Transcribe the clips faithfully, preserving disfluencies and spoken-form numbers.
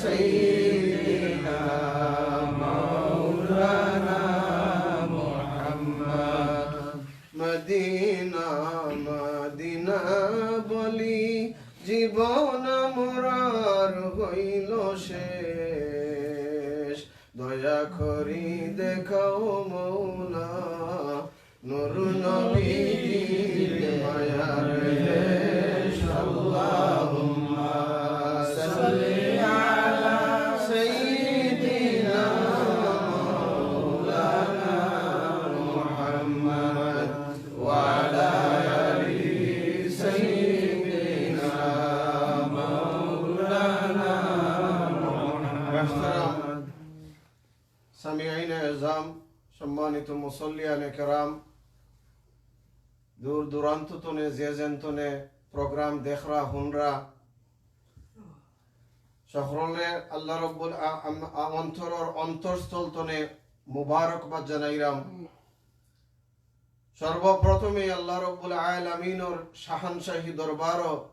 سيدنا مولانا محمد. Medina, Medina বলি জীবন আমরার হইল শেষ। দয়া করি দেখাও মৌলা, নূর নবীর মায়ার দেশ। আল্লাহুম্মা সাল্লি আলা সাইয়্যিদিনা মাওলানা মুহাম্মদ ওয়া আলা আলি সাইয়্যিদিনা মাওলানা মুহাম্মদ। সামিঈন এজাম, সম্মানিত মুসল্লিয়ানে কেরাম, দূর দূরান্ত তনে যে যেন তনে প্রোগ্রাম দেখরা হুনরা, সকলরে আল্লাহ রব্বুল আ-, আম-, আ-, অন্তরর অন্তরস্থল তনে মুবারকবাদ জানাইরাম। সর্বপ্রথমে আল্লাহ রব্বুল আলামিনর শাহানশাহী দরবারো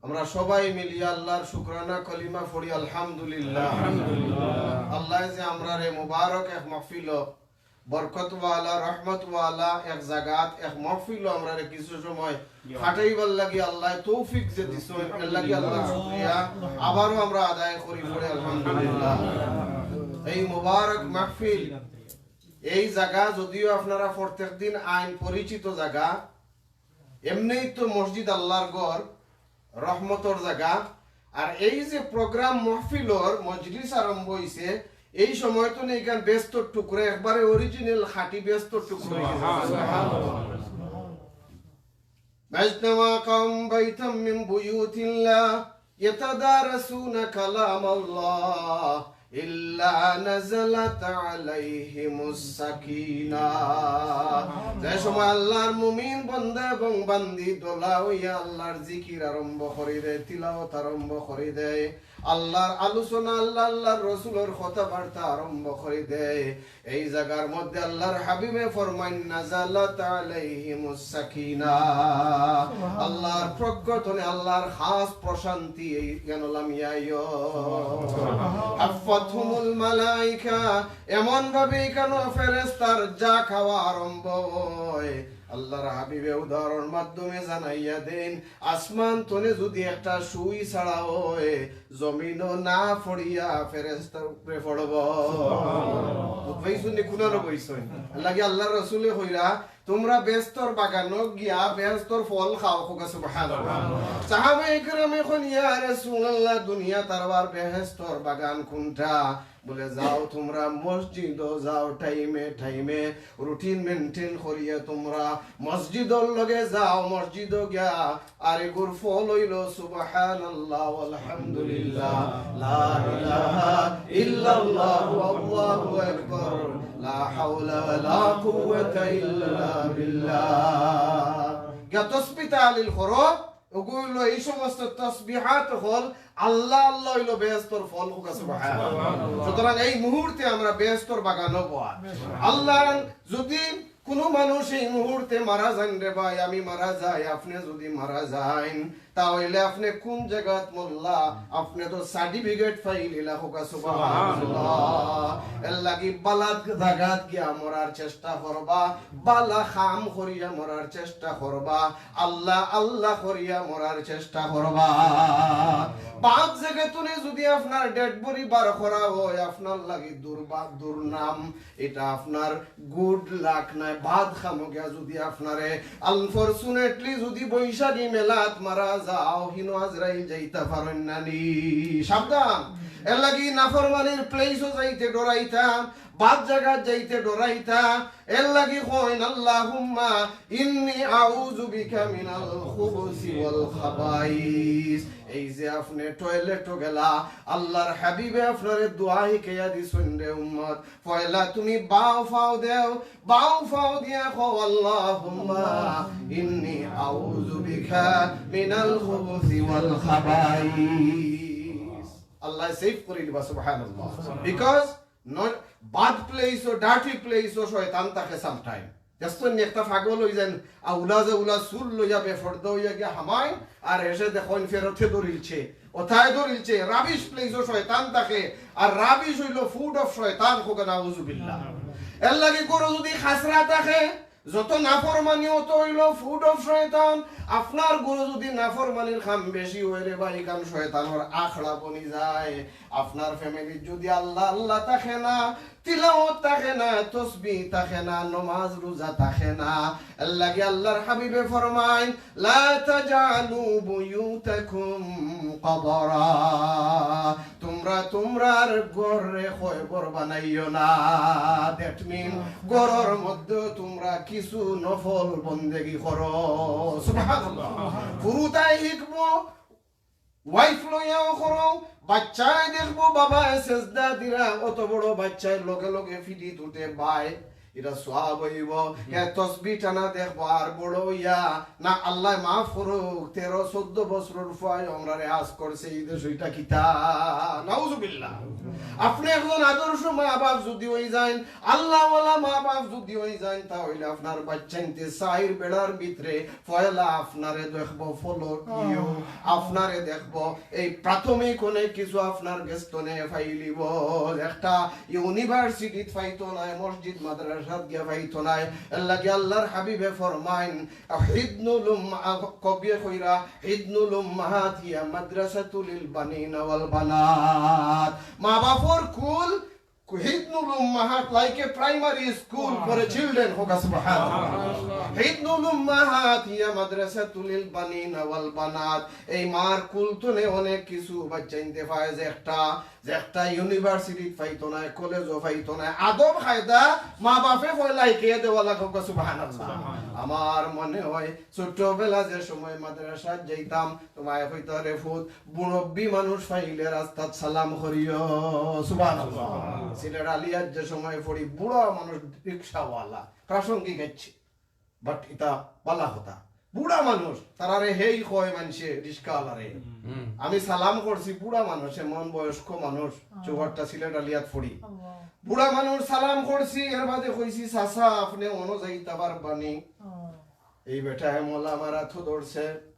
আমরা সবাই মিলিয়া আল্লাহর শুকরানা কলিমা পড়ি, আলহামদুলিল্লাহ। আল্লাহ যে আমরারে মুবারক এক মাহফিল, বরকতওয়ালা, রহমতওয়ালা এক জাগাত, এক মাহফিল আমরারে কিছু সময় কাটাইবার লাগি আল্লাহ তৌফিক যে দিছইন, এর লাগি আল্লাহ শুকরিয়া আবারও আমরা আদায় করি পড়ি, আলহামদুলিল্লাহ। এই মুবারক মাহফিল, এই জাগা যদিও আপনারা প্রত্যেক দিন আইন পরিচিত জাগা, এমনেই তো মসজিদ আল্লাহর ঘর, রহমতর জাগা। আর এই যে প্রোগ্রাম মহফিলর মজলিস আরম্ভ হইছে, এই সময় তো নেই কারণ বেহেস্তর টুকরা, একবারে অরিজিনাল খাঁটি বেহেস্তর টুকরা হয়ে গেছে। ما اجتمع قوم بيتا من بيوت الله يتدارسون كلام الله إلا نزلت عليهم السكينة। যে সময় আল্লাহর মুমিন বন্দা এবং বান্দি দলা হইয়া আল্লাহর জিকির আরম্ভ করি দেয়, তিলাওয়াত আরম্ভ করি দেয়, আল্লাহর আলোচনা, আল্লাহ, আল্লাহর রসুলর কথাবার্তা আরম্ভ করি দেয়, এই জাগার মধ্যে আল্লাহর হাবিবে ফরমাইন, "নাজালাত আলাইহিমুস সাকিনা।" আল্লাহর পক্ষ তনে আল্লাহর খাস প্রশান্তি এই জ্ঞান লামিয়া আইও। হাফফাতহুমুল মালাইকা, এমন ভাবে এখানে ফেরেশতার যা খাওয়া আরম্ভ হয়, আল্লাহর হাবিবে উদাহরণ মাধ্যমে জানাইয়া দেন, আসমান তনে যদি একটা সুই ছাড়া হয়, জমিনও না পড়িয়া ফেরেশতার উপরে পড়ব। বুঝবাই শুনি কুনানো বইছইন। লাগে আল্লাহর রসুলে কইরা, "তোমরা বেহেস্তর বাগানো গিয়া বেহেস্তর ফল খাও", কউক্কা সুবহানাল্লাহ। সাহাবায়ে কেরামে কইন, "ইয়া রাসূলুল্লাহ, দুনিয়াত আর বেহেস্তর বাগান কুনটা?" বলে, "যাও তোমরা মসজিদো যাও, টাইমে টাইমে রুটিন মেইনটেইন করিয়া তোমরা মসজিদর লগে যাও, মসজিদো গিয়া আর এগুর ফল হইল সুবহানাল্লাহ, আলহামদুলিল্লাহ, লা ইলাহা ইল্লাল্লাহ, আল্লাহু আকবার, লা হাওলা ওয়ালা কুওয়াতা ইল্লা বিল্লাহ।" গিয়া তসবিহ তাহলিল করো, ওগুলো এই সমস্ত তসবিহাত হল আল্লাহ, আল্লাহ হইল বেহেস্তর ফল, কউক্কা সুবহানাল্লাহ। সুতরাং এই মুহূর্তে আমরা বেহেস্তর বাগানো বওয়া। আল্লাহ যদি কোনো মানুষ এই মুহূর্তে মারা যান রে ভাই, আমি মারা যাই, আপনি যদি মারা যাইন, তা হইলে আপনি কোন জাগাত মরলা? আপনি তো সার্টিফিকেট ফাইলিলা, কউক্কা সুবহানাল্লাহ। এর লাগি বালা জাগাত গিয়া মরার চেষ্টা করবা, বালা কাম করিয়া মরার চেষ্টা করবা, আল্লাহ আল্লাহ করিয়া মরার চেষ্টা করবা। বাদ জাগাত তনে যদি আপনার ডেড বডি বার করা হয়, আপনার লাগি দুর্বা-, দুর্নাম, এটা আপনার গুড লাক নায়, বাদ কামো গিয়া যদি আপনারে আনফরচুনেটলি যদি বৈশাখী মেলাত মারা যাও, হিনো আজরাইল যাইতা পারইন না নি। সাবধান, এর লাগি নাফরমানির প্লেসও যাইতে ডরাইতাম, বাদ জাগাত যাইতে ডরাইতা। এর লাগি কইন, "আল্লাহুম্মা ইন্নী আউযু বিকা মিনাল খুবুসি ওয়াল খাবাইস।" এই যে আপনে টয়লেটো গেলা, আল্লাহর হাবিবে আপনারে দোয়া হিকাইয়া দিছইন রে উম্মত, পয়লা তুমি বাউ ফাও দেও, বাউ ফাও দিয়া কও, "আল্লাহুম্মা ইন্নী আউযু বিকা মিনাল খুবুসি ওয়াল খাবাইস।" আল্লাহ সেভ করি দিবা, সুবহানাল্লাহ। বিকজ বাদ প্লেসও, ডার্টি প্লেসও শয়তান থাকে সামটাইম। এসন একটা পাগল অই যাইন, আউলা যে উলা চুল লইয়া বেফর্দা অইয়া গিয়া হামাইন, আর এসে দেখইন ফেরতে ধরিলছে, ওথায় ধরিলছে। রাবিশ প্লেসও শয়তান থাকে, আর রাবিশ অইলো ফুড অফ শয়তান, কউক্কা নাউজুবিল্লাহ। এরলাগি ঘরো যুদি খাসরা থাকে, যত নাফরমানি অত অইলো ফুড অফ শয়তান। আপনার ঘরো যুদি নাফরমানির কাম বেশি অয় রে ভাই, ইখান শয়তানর আখড়া বনি যায়। আপনার ফ্যামিলিত যুদি আল্লাহ আল্লাহ থাকে না, তিলাওয়াত থাকে না, তসবিহ থাকে না, নমাজ রোজা থাকে না, এরলাগি আল্লাহর হাবিবে ফরমাইন, "লা তাজআলু বুয়ুতাকুম কাবারা।" তুমরা তুমরার ঘররে কয়বর বানাইও না। That mean, ঘরর মধ্যে তুমরা কিছু নফল বন্দেগি করো। সুবহানাল্লাহ। পুরুতায় হিকবো, ওয়াইফ লইয়াও করো, বাচ্চায় দেখবো বাবায় সেজদা দিরা, অত বড় বাচ্চায় লগে লগে ফিডি তুটে বায়, ইটা সওয়াব অইবো। হে তসবি টানা দেখবো, আর বড় অইয়া, না আল্লায় মাফ করুক, তেরো চৌদ্দ বছরর ফুয়ায় আমরারে আজ করছে, ই দেশো ইটা কিতা? নাউজুবিল্লাহ। আপনে একজন আদর্শ মা বাপ যুদি অই যাইন, আল্লাহওয়ালা মা বাপ যুদি অই যাইন, তা অইলে আপনার বাচ্চাইন্তে চাইর বেড়ার ভিতরে পয়লা আপনারে দেখবো, follow you, আপনারে দেখবো। এই প্রাথমিক অনেক কিছু আপনার গেছ থনে পাইলিবো। একটা ইউনিভার্সিটিত পাইতো নায়, মসজিদ মাদ্রাসাত গিয়া পাইতো নায়। এরলাগি আল্লাহর হাবিবে ফরমাইন, "হিদনুল উম্মা-," কবিয়ে কইরা, "হিদনুল উম্মাহাত হিয়া মাদ্রাসাতুল বানিনা ওয়াল বানাত।" মা বাপর কুল হিদনুল উম্মাহাত like a primary school for a children, কউক্কা সুবহানাল্লাহ। হিদনুল উম্মাহাত হিয়া মাদ্রাসাতুল বানিনা ওয়াল বানাত। এই মার কুল থনে অনেক কিছু বাচ্চাইন্তে পায়, যে একটা, যে একটা ইউনিভার্সিটিত পাইতো নায়, কলেজও পাইতো নায়। আদব কায়দা মা বাপে পয়লা হিকাইয়া দেওয়া লাগে, কউক্কা সুবহানাল্লাহ। আমার মনে অয় ছোটবেলা যে সময় মাদ্রাসাত যাইতাম, তো মায়ে কইতা, "রে ফুত, মুরব্বি মানুষ পাইলে রাস্তাত সালাম করিও।" সুবহানাল্লাহ। সিলেট আলিয়াত যে সময় পড়ি, বুড়া মানুষ রিক্সাওয়ালা, প্রাসঙ্গিক আইছে, but ইটা বালা কথা। বুড়া মানুষ, তারারে হেই কয় মানষে, রিক্সাওয়ালারে। আমি সালাম করছি, বুড়া মানুষ, এমন বয়স্ক মানুষ, চৌহাট্টা সিলেট আলিয়াত পড়ি। বুড়া মানুষ সালাম করছি, এর বাদে কইছি, "চাচা, আপনে অনো যাইতা পারবানি?" এই বেটায় মলা আমার আতো ধরছে।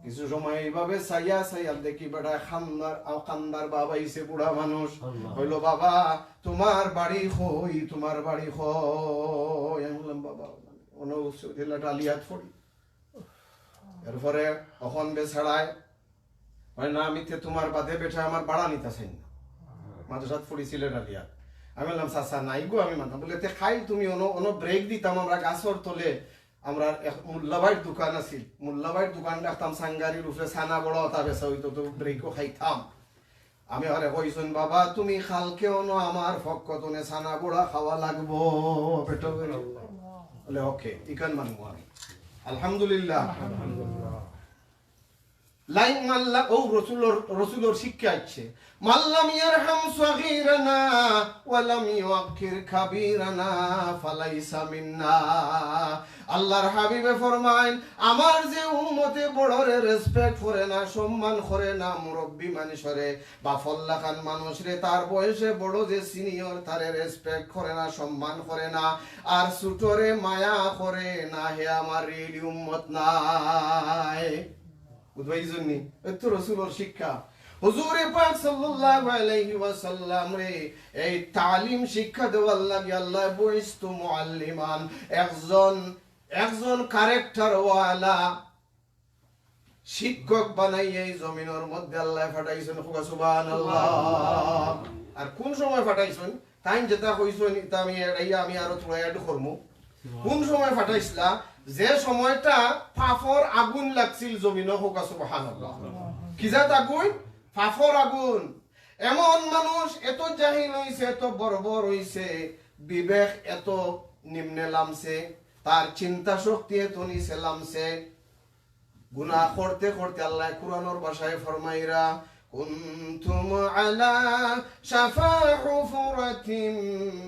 কিছু সময় এইভাবে চাইয়া চাইয়া দেখি বেটায় কান্দার, আ, কান্দার ভাব আইছে, বুড়া মানুষ। কইলো, "বাবা, তুমার বাড়ি কই? তুমার বাড়ি কই?" আমি কইলাম, "বাবা, অনো সিলেট আলিয়াত পড়ি।" এরপরে অখন বে ছাড়ায়, কয়, "না, আমি তে তুমার বাদে বেটায় আমার ভাড়া নিতা চাইন না।" মাদ্রাসাত পড়ি সিলেট আলিয়াত। আমি কইলাম, "চাচা, নাই গো, আমি মানতাম।" বলে, "তে কাইল তুমি অনো, অনো ব্রেক দিতাম আমরা গাছর তলে, আমরা এক মোল্লা ভাইর দোকান আছিল, মোল্লা ভাইর দোকান রাখতাম, সাঙ্গারির উপরে চানা বড়া অতা বেচা অইতো, তো ব্রেকও খাইতাম।" আমি অরে কইছইন, "বাবা, তুমি কাইলকে অনো আমার পক্ষ থনে চানা বড়া খাওয়া লাগবো।" বেটা বলে, "ওকে, ইখান মানমু আমি।" আলহামদুলিল্লাহ। লাইন মাল্লা, ও রসুলর, রসুলর শিক্ষা আছে, "মাল্লাম ইয়ারহাম সগীরানা ওয়ালাম ইউআক্কির কাবীরানা ফালাইসা মিন্না।" আল্লাহর হাবিবে ফরমাইন, "আমার যে উম্মতে বড়রে রেসপেক্ট করে না, সম্মান করে না, মুরব্বি মানুষরে, বাফর লাখান মানুষরে, তার বয়সে বড় যে সিনিয়র, তারে রেসপেক্ট করে না, সম্মান করে না, আর ছোটরে মায়া করে না, হে আমার রিয়েলি উম্মত নায়।" বুঝবাই জন্যি, এ তো রসুলর শিক্ষা। হুজুরে পাক সাল্লাল্লাহু আলাইহি ওয়াসাল্লামরে এই তালিম শিক্ষা দেওয়ার লাগি আল্লাহ বুইস্তু মুআল্লিমান, একজন, একজন ক্যারেক্টার ওয়ালা শিক্ষক বানাইয়া এই জমিনর মধ্যে আল্লাহ পাঠাইছইন। কউক্কা সুবহানাল্লাহ। আর কোন সময় পাঠাইছইন? তাইন যেটা কইছইন, ইটা আমি এড়াইয়া আমি আরো থুড়া অ্যাড করমু। কোন সময় পাঠাইছলা? যে সময়টা পাপর আগুন লাগছিল জমিনো, কউক্কা সুবহানাল্লাহ। কি জাত আগুন? পাপর আগুন। এমন মানুষ এত জাহিল অইছে, এত বর্বর অইছে, বিবেক এত নিম্নে লামছে, তার চিন্তা শক্তি এত নিচে লামছে। গুনাহ করতে করতে আল্লাহ কুরআনর ভাষায় ফরমাইরা, "কুনতুম আলা শাফা হুফরাতিম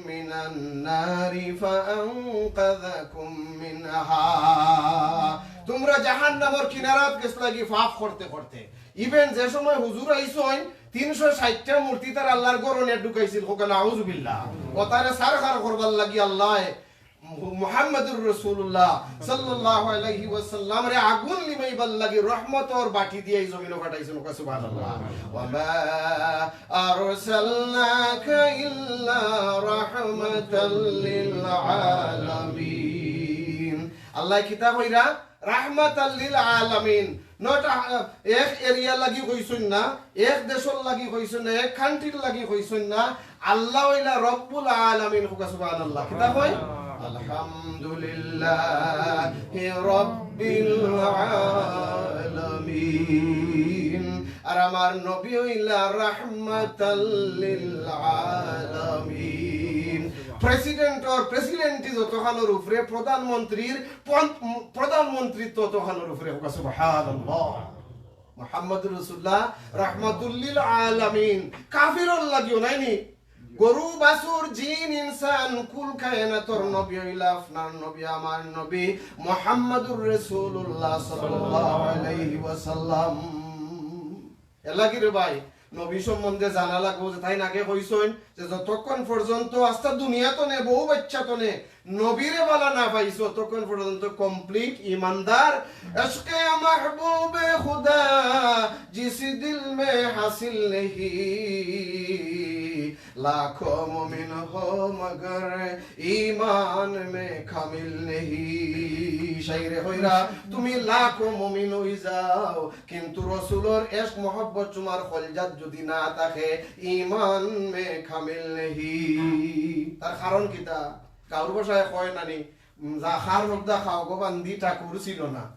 মিনান নারি ফাআনকাযাকুম মিনহা।" তুমরা জাহান্নামর কিনারাত গেছলাগি পাপ করতে করতে। Even যে সময় হুজুর আইছইন, তিনশো ষাইটটা মূর্তি তারা আল্লাহর ঘরো নিয়া ঢুকাইছিল, কউক্কা নাউজুবিল্লাহ। অতারে সারখার করবার লাগি আল্লাহ মুহাম্মাদুর রাসূলুল্লাহ সাল্লাল্লাহু আলাইহি ওয়াসাল্লামরে আগুন নিবাইবার লাগি রহমতর বাটি দিয়া ই জমিনো পাঠাইছইন। কউক্কা সুবহানাল্লাহ। ওয়া মা আরসালনাকা ইল্লা রাহমাতাল লিল আলামিন। আল্লায় কিতা কইরা? রাহমাতাল লিল আলামিন। Not, আহ, এক area লাগি কইছইন না, এক দেশর লাগি কইছইন না, এক country-র লাগি কইছইন না। আল্লাহ অইলা রব্বুল আলামিন। কউক্কা সুবহানাল্লাহ। কিতা কয়? আলহামদুলিল্লাহি রব্বিল আলামিন। আর আমার নবী অইলা রাহমাতাল লিল আলামিন। President-অর presidency যতখানর উপরে, প্রধানমন্ত্রীর পন-, প্রধানমন্ত্রীত্ব ততখানর উপরে। কউক্কা সুবহানাল্লাহ। মুহাম্মাদুর রাসূলুল্লাহ রাহমাতুল লিল আলামিন। কাফিরর লাগিও নায়নি? গরু, বাছুর, জিন, ইনসান, কুল কায়নাতর নবী অইলা আপনার নবী, আমার নবী মুহাম্মাদুর রাসূলুল্লাহ সাল্লাল্লাহু আলাইহি ওয়াসাল্লাম। এরলাগি রে ভাই, নবী সম্বন্ধে জানা লাগবো যে তাইন আগে কইছইন যে যতক্ষণ পর্যন্ত আস্তা দুনিয়াত নে, বউ বাচ্চাত নে, নবীরে ভালা না পাইছো, ততক্ষণ পর্যন্ত complete ইমানদার। عشق محبوب خدا جس دل میں حاصل نہیں، لاکھوں مومن ہو مگر ایمان میں کامل نہیں। শাইরে কইরা, তুমি লাখো মুমিন অই যাও, কিন্তু রসুলর এশক মহব্বত তুমার কলজাত যুদি না থাকে, ইমান মে কামিল নেহি। তার কারণ কিতা? গাউর ভাষায় কয় নানি, উম, যা খার হকদা খাওগো বান্দি ঠাকুর ছিল না।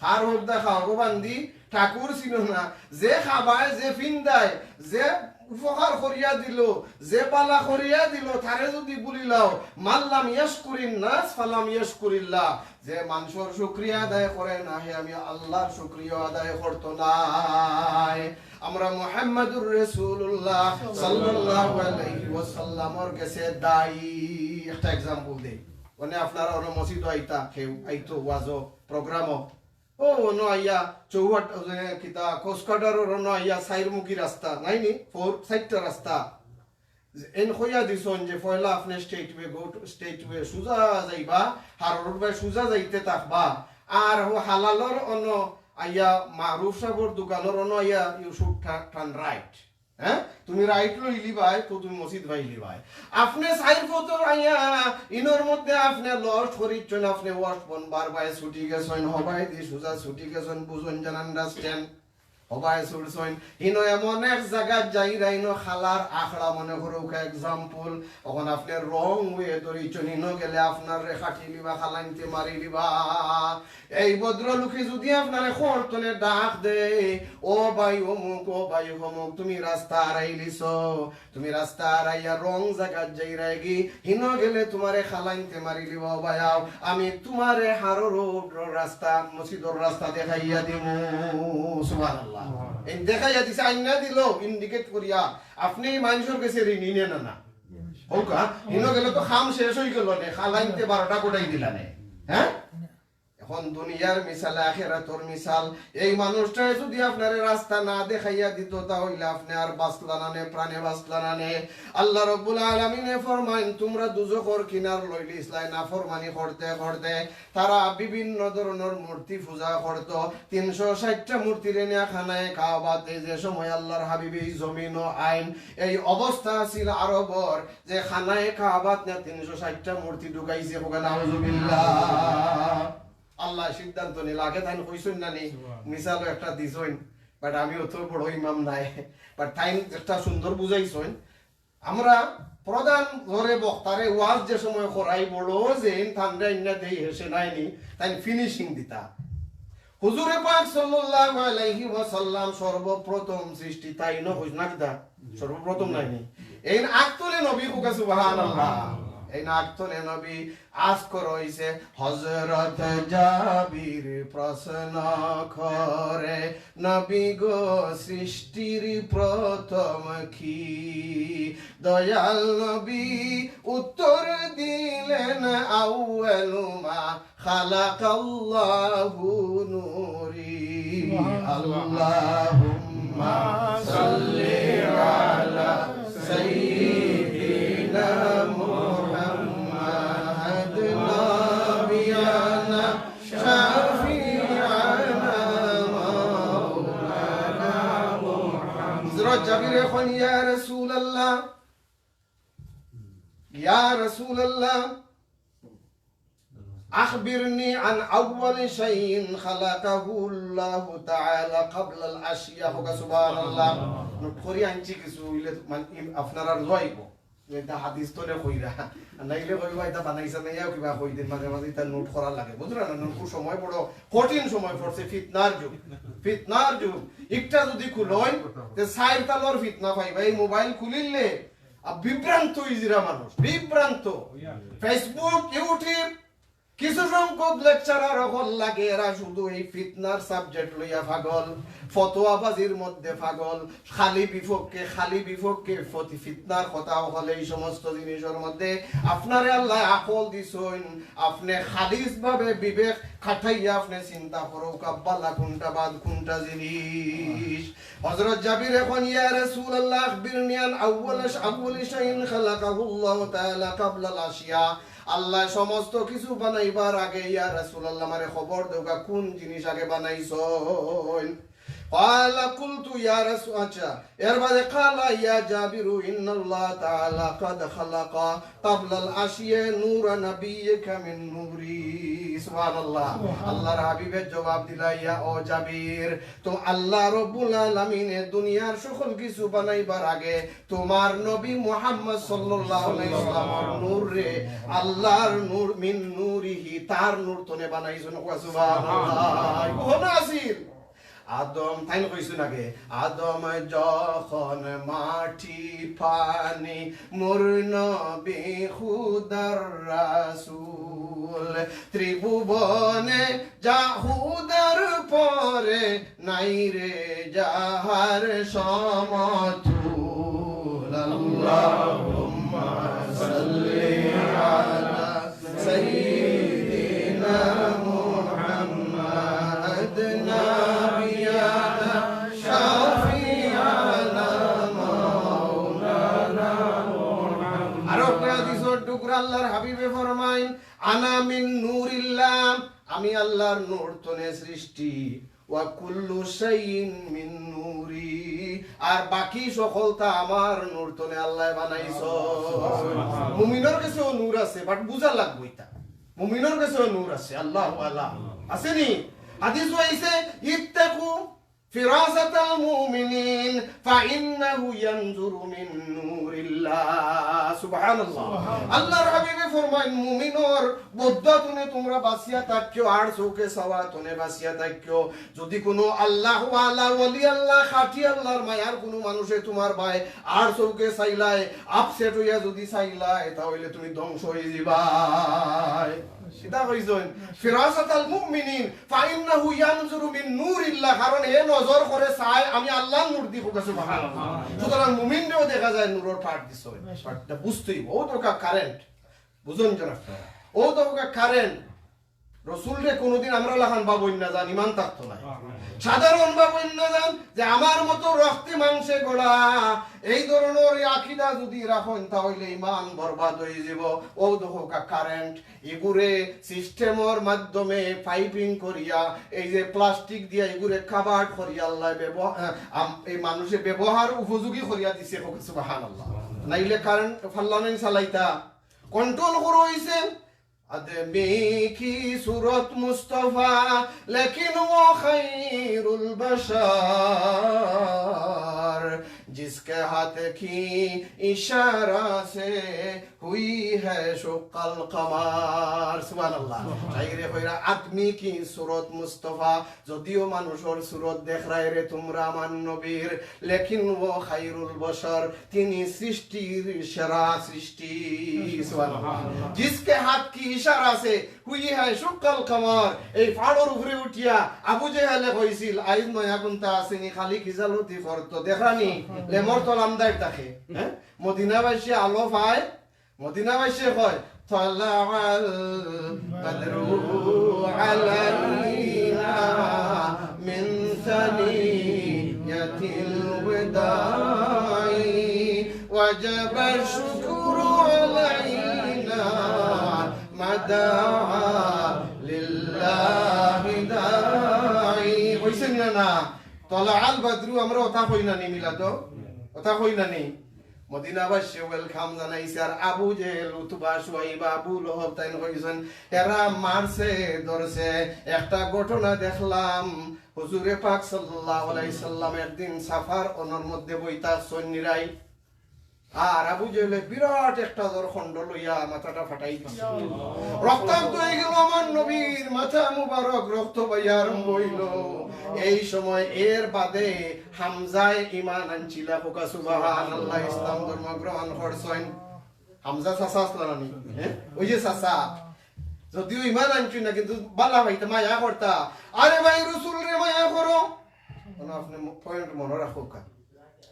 খার হকদা খাওগো বান্দি ঠাকুর ছিল না। যে খাবায়, যে ফিন্দায়, যে উপকার করিয়া দিল, যে বালা করিয়া দিল, তারে যুদি ভুলিলাও, মাল্লাম ইয়াশকুরিন নাস ফালাম ইয়াশকুরিল্লাহ। যে মানষর শুকরিয়া আদায় করে না, হে আমি আল্লাহর শুকরিয়া আদায় করতো নায়। আমরা মুহাম্মাদুর রাসূলুল্লাহ সাল্লাল্লাহু আলাইহি ওয়াসাল্লামর গেছে দায়ী। একটা example দেই, মানে আপনারা অনো মসজিদো আইতা, কেউ আইতো ওয়াজো, প্রোগ্রামো, ও অনো আইয়া চৌহাট, ওই যে কিতা, কক্সবাজারর অনো আইয়া চাইরমুখী রাস্তা, নাইনি? ফোর, চাইরটা রাস্তা। এন কইয়া দিছইন যে পয়লা আপনে straight way, go to straight way, সুজা যাইবা, হারোর বায় সুজা যাইতে থাকবা। আর ও হালালর অনো আইয়া, মারুফ সাবর দোকানর অনো আইয়া, you should turn, turn right। হ্যাঁ, তুমি right লইলিবায়, তো তুমি মসজিদ পাইলিবায়। আপনে চাইর পথর আইয়া, ইনোর মধ্যে আপনে lost করিছইন, আপনে ওয়াশ বনবার বায় ছুটি গেছইন, হবায়দি সুজা ছুটি গেছইন, বুঝইন যেন, understand? হবায় ছুটছইন, হিনো এমন এক জাগাত যাইরা, হিনো খালার আখড়া মনে করউক্কা example, অখন আপনে wrong way ধরিছইন, হিনো গেলে আপনারে কাটিলিবা, খালাইন্তে মারিলিবা। এই ভদ্রলোকে যুদি আপনারে খরতনে ডাক দেয়, "ও ভাই অমুক, ও ভাই অমুক, তুমি রাস্তা হারাইলিছো, তুমি রাস্তা হারাইয়া wrong জাগাত যাইরায়গি, হিনো গেলে তুমারে খালাইন্তে মারিলিবা, ও ভাই আও, আমি তুমারে হারোর রাস্তা, মসজিদর রাস্তা দেখাইয়া দিমু।" সুবহানাল্লাহ। এই দেখাইয়া দিছে, আইনা দিল, indicate করিয়া, আপনে ই মানষর গেছে ঋণী নে না, না? কউক্কা, হিনো গেলে তো কাম শেষ অইগেলো নে, খালাইন্তে বারোটা কটাই দিলা নে। হ্যাঁ? অখন দুনিয়ার মিসাল, আখেরাতর মিসাল। এই মানুষটায় যুদি আপনারে রাস্তা না দেখাইয়া দিত, তা অইলে আপনে আর বাঁচলা না নে, প্রাণে বাঁচলা না নে। আল্লাহ রব্বুল আলামিনে ফরমাইন, তুমরা দুজখর কিনার লইলিছলায় নাফরমানি করতে করতে। তারা বিভিন্ন ধরনর মূর্তি পূজা করতো। তিনশো ষাইটটা মূর্তিরে নিয়া খানায়ে কাবাত, এই যে সময় আল্লাহর হাবিব এই জমিনো আইন, এই অবস্থা আছিল আরবর, যে খানায়ে কাবাত নিয়া তিনশো ষাইটটা মূর্তি ঢুকাইছে, কউক্কা নাউজুবিল্লাহ। আল্লায় সিদ্ধান্ত নিলা, আগে তাইন কইছইন না নি, সুবহান। মিসালও একটা দিছইন, but আমি অত বড় ইমাম নায়, but তাইন একটা সুন্দর বুঝাইছইন। আমরা প্রধান ঘরে বক্তারে ওয়াজ যে সময় করাই বড় যে ইন ঠান্ডা ইন্না দেই হেসে নাইনি, তাইন finishing দিতা। হুজুরে পাক সাল্লাল্লাহু আলাইহি ওয়াসাল্লাম সর্বপ্রথম সৃষ্টি তাইন কইছ না কিতা? সর্বপ্রথম নাইনি? এইন আগ তনে নবী, কউক্কা সুবহানাল্লাহ। এইন আগ তনে নবী। আজকর অইছে হযরত জাবির প্রশ্ন করে, নবী গো সৃষ্টির প্রথম কি? দয়াল নবী উত্তর দিলেন, আউয়ালু মা খালাকাল্লাহু নূরি। আল্লাহুম্মা সাল্লি আলা সাইয়্যিদিনা মুহাম্মাদ। রাসূলুল্লাহ, ইয়া রাসূলুল্লাহ, আখবিরনি আন আউয়ালি শাইইন খালাকাহুল্লাহু তাআলা ক্বাবলাল আশিয়া। কউক্কা সুবহানাল্লাহ। নোট করি আনছি কিছু, অইলে মানে ইম-, আপনারার লইব। ইটা হাদিস তনে কইরা। আর নাইলে কইবা, "ইটা বানাইছে না, ইয়াও কিবা কই দিন, মাঝে মাঝে ইটা নোট করা লাগে।" বুঝরা না? নতুন সময় বড় কঠিন সময় পড়ছে, ফিতনার যুগ। ফিতনার যুগ। একটা যদি খুলইন, তে চাইর তালর ফিতনা পাইবা। এই মোবাইল খুলিলে আর বিভ্রান্ত অইযিরা মানুষ, বিভ্রান্ত। Facebook, YouTube, কিছু সংখ্যক lecturer অকল লাগে, এরা শুধু এই ফিতনার subject লইয়া পাগল, ফতোয়াবাজির মধ্যে পাগল, খালি বিপক্ষে, খালি বিপক্ষে, ফতি-, ফিতনার কথা অকল। এই সমস্ত জিনিসর মধ্যে আপনারে আল্লায় আকল দিছইন, আপনে খালিসভাবে বিবেক খাটাইয়া আপনে চিন্তা করউক্কা, ভালা কুনটা বাদ কুনটা জিনিস। হযরত জাবিরে কইন, "ইয়া রাসূলুল্লাহ, আখবিরনি আন আউয়ালি, আউয়ালি শাইইন খালাকাহুল্লাহু তাআলা ক্বাবলাল আশিয়া।" আল্লায় সমস্ত কিছু বানাইবার আগে, ইয়া রাসূলুল্লাহ, আমারে খবর দেউক্কা, কুন জিনিস আগে বানাইছইন? ক্বালা কুলতু ইয়া রাসূল, আচ্ছা, এর বাদে, ক্বালা ইয়া জাবিরু ইন্নাল্লাহ তাআলা ক্বাদ খালাকা ক্বাবলাল আশিয়া নূরা নাবিয়্যিকা মিন নূরি। সুবহানাল্লাহ। আল্লাহর হাবিবে জবাব দিলা, ইয়া ও জাবির, তো আল্লাহ রব্বুল আলামিনে দুনিয়ার সকল কিছু বানাইবার আগে তুমার নবী মুহাম্মদ সাল্লাল্লাহু আলাইহি ওয়াসাল্লামর নূররে আল্লাহর নূর, মিন নূরিহি, তার নূর তনে বানাইছইন। সুবহানাল্লাহ। কুন আছিল? আদম, তাইন কইছইন আগে, আদম যখন মাটি পানি, মোর নবী খুদার রাসূল, ত্রিভুবনে যা খুদার পরে নাই রে যাহার সমতুল। আল্লাহুম্মা সাল্লি আলা সাইয়্যিদিনা মুহাম্মাদ নাবিয়ানা শাফিআনা মাওলানা মুহাম্মাদ। আরো একটা হাদিসর টুকরা আল্লাহর হাবিবে ফরমাইন, "আনা মিন নূরিল্লাহ, আমি আল্লাহর নূর তনে সৃষ্টি।" "ওয়া কুল্লু শাইইন মিন নূরি।" আর বাকি সকলতা আমার নূর তনে আল্লায় বানাইছইন। মুমিনর গেছেও নূর আছে, but বুঝা লাগবো ইটা। মুমিনর গেছেও নূর আছে, আল্লাহু আলা। আছে নি? হাদিসো আইছে, "ইত্তাকু ফিরাসাতাল মুমিনিন, ফাইন্নাহু ইয়ানজুরু মিন নূরিল্লাহ।" সুবহানাল্লাহ। সুবহানাল্লাহ। আল্লাহর হাবিবে ফরমাইন, মুমিনর বদদোয়া তনে তুমরা বাচিয়া থাকিও, আড় চউখে চাওয়া তনে বাচিয়া থাকিও। যদি কুনু আল্লাহওয়ালা, ওলি আল্লাহ, খাঁটি আল্লাহর মায়ার কুনু মানুষে তুমার বায় আড় চউখে চাইলায়, upset অইয়া যদি চাইলায়, তা অইলে তুমি ধ্বংস অইযিবায়। ইটা কইছইন, ফিরাসাতাল মুমিনিন, ফাইন্নাহু ইয়ানজুরু মিন নূরিল্লাহ, কারণ হে নজর করে চায় আমি আল্লাহর নূরদি। কউক্কা সুবহানাল্লাহ। সুতরাং মুমিনরেও দেখা যায় নূরর part দিছইন। But ইটা বুঝতে অইবো, অউ দরকার current। বুঝইন যেন আপনারা। অউ দরকার current। রসুলরে কুনুদিন আমরার লাখান ভাবইন না যান, ইমান থাকতো নায়। সাধারণ ভাবইন না যান যে আমার মতো রক্তে মাংসে গড়া, এই ধরনর আকিদা যদি রাখইন, তা অইলে ইমান বরবাদ অইযিবো। অউ দেখউক্কা current, ইগুরে system-র মাধ্যমে piping করিয়া, এই যে plastic দিয়া ইগুরে covered করিয়া আল্লায় ব্যবহা-, আহ, আম-, এই মানুষে ব্যবহার উপযোগী করিয়া দিছে, কউক্কা সুবহানাল্লাহ। নাইলে current ফাল্লা নাই চালাইতা, control করা অইছে। آدمی کی صورت مصطفیٰ، لیکن وہ خیر البشر، جس کے ہاتھ کی اشارہ سے ہوئی ہے شق القمر۔ সুবহানাল্লাহ। শাইরে কইরা, আদমি কি সুরত মুস্তফা, যদিও মানুষর সুরত দেখরায় রে তুমরা আমার নবীর, লেকিন ও খাইরুল বশর, তিনি সৃষ্টির সেরা সৃষ্টি। সুবহানাল্লাহ। জিসকে হাত কি ইশারা সে হুই হ্যায় শুক্কাল কামার। এই পাহাড়র উপরে উঠিয়া আবু জেহেলে কইছিল, "আইজ নয়া কুন্তা আছে নি, খালি খিজালতি করতো, দেখরা নি, লেমর তল আন্দাইর থাকে।" হ্যাঁ? মদিনাবাসী আলো পায়, মদিনাবাসী কয়, "তালাআল বাদরু আলাইনা মিন সানিয়াতিল ওয়াদাই, ওয়াজাবা শুকুরু আলাইনা মাদা লিল্লাহি দাই।" কইছেন না, না? তালাআল বাদরু আমরা ওটা কই না নি মিলাদো? তা কইলা নি? মদিনাবাসী welcome জানাইছে। আর আবু জেহেল, উতবা, শুয়াইবা, আবু লহব তাইন কইছইন, এরা মারছে, ধরছে। একটা ঘটনা দেখলাম, হুজুরে পাক সাল্লাল্লাহু আলাইহি সাল্লাম একদিন সাফার অনর মধ্যে বইতা সন্নিরাই, আর আবু জেহেলে বিরাট একটা দর খণ্ড লইয়া মাথাটা ফাটাই দিছে। রক্তাক্ত হয়ে গেল আমার নবীর মাথা মুবারক, রক্ত বাইয়া আরম্ভ হইল। এই সময় এর বাদে হামজায় ইমান আনছিলা, কউক্কা সুবহানাল্লাহ, ইসলাম ধর্ম গ্রহণ করছইন। হামজা চাচা আছলা না নি? হ্যাঁ? ওই যে চাচা, যদিও ইমান আনছইন না, কিন্তু বালা পাইতা, মায়া করতা। আরে ভাই, রসুলরে মায়া করো। মানে আপনি point মনে রাখউক্কা।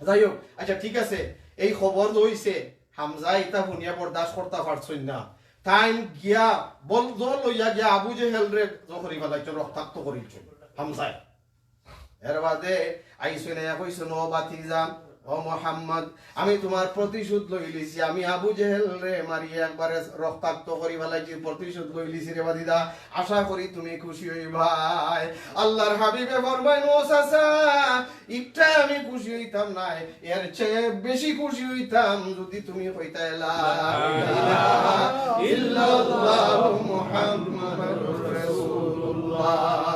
যাই হোক, আচ্ছা ঠিক আছে, এই খবর লইছে, হামজা ইতা হুনিয়া বরদাস্ত করতা পারছইন না। তাইন গিয়া বল, জোর লইয়া গিয়া আবু জেহেলরে জখরি ফালাইছইন, রক্তাক্ত করিলছইন হামজায়। এর বাদে আইছইন, আইয়া কইছইন, "ও ভাতিজা, ও মোহাম্মদ, আমি তুমার প্রতিশোধ লইলিছি। আমি আবু জেহেলরে মারিয়া একবারে রক্তাক্ত করি ফালাইছি, প্রতিশোধ লইলিছি রে ভাতিজা। আশা করি তুমি খুশি হইবায়।" আল্লাহর হাবিবে ফরমাইন, "ও চাচা, ইটা আমি খুশি হইতাম নায়, এর চেয়ে বেশি খুশি হইতাম যদি তুমি কইতায়, 'লা ইলাহা ইল্লাল্লাহু মুহাম্মাদুর রাসূলুল্লাহ।'"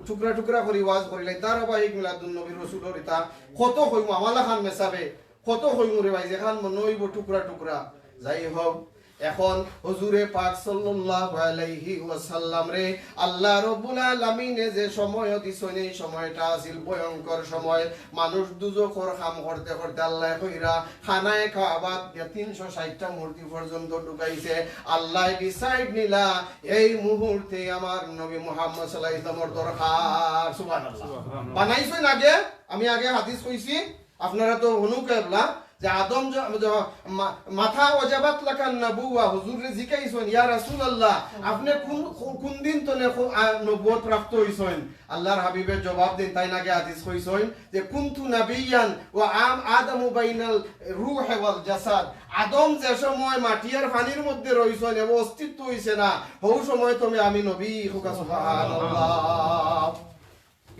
টুকরা টুকরা করি ওয়াজ করিলাই, ধারাবাহিক মিলাদুন নবীর রসুলর ইতা কত কইমু, আমালা খান মেসাবে কত কইমু রে ভাই, যেখান মনে হইব টুকরা টুকরা। যাই হোক, এখন হুজুরে পাক সাল্লাল্লাহু আলাইহি ওয়াসাল্লামরে আল্লাহ রব্বুল আলামিনে যে সময় দিছইন, এই সময়টা আছিল ভয়ঙ্কর সময়। মানুষ দুজখর কাম করতে করতে আল্লায় কইরা খানায়ে কাবাত গিয়া তিনশো ষাইটটা মূর্তি পর্যন্ত ঢুকাইছে। আল্লায় decide নিলা, এই মুহূর্তে আমার নবী মুহাম্মদ সাল্লাল্লাহু আলাইহি ওয়াসাল্লামর দরকার। সুবহানাল্লাহ। সুবহানাল্লাহ। বানাইছইন আগে, আমি আগে হাদিস কইছি, আপনারা তো হুনউক্কা এবলা, যে আদম জ-, জ-, মা-, মাতা ওয়াজাবাত লাকান নাবুওয়া, হুজুররে জিকাইছইন, "ইয়া রাসূলুল্লাহ, আপনে কুন, কু-, কুন দিন তনে কু-, আ, নবুয়ত প্রাপ্ত হইছইন?" আল্লাহর হাবিবে জবাব দেইন, তাইন আগে হাদিস কইছইন যে, "কুনতু নাবিয়ান ওয়া আম আদামু বাইনাল রূহ ওয়াল জাসাদ।" আদম যে সময় মাটি আর পানির মধ্যে রইছইন এবং অস্তিত্ব হইছে না, হউ সময় তুমি আমি নবী, কউক্কা সুবহানাল্লাহ।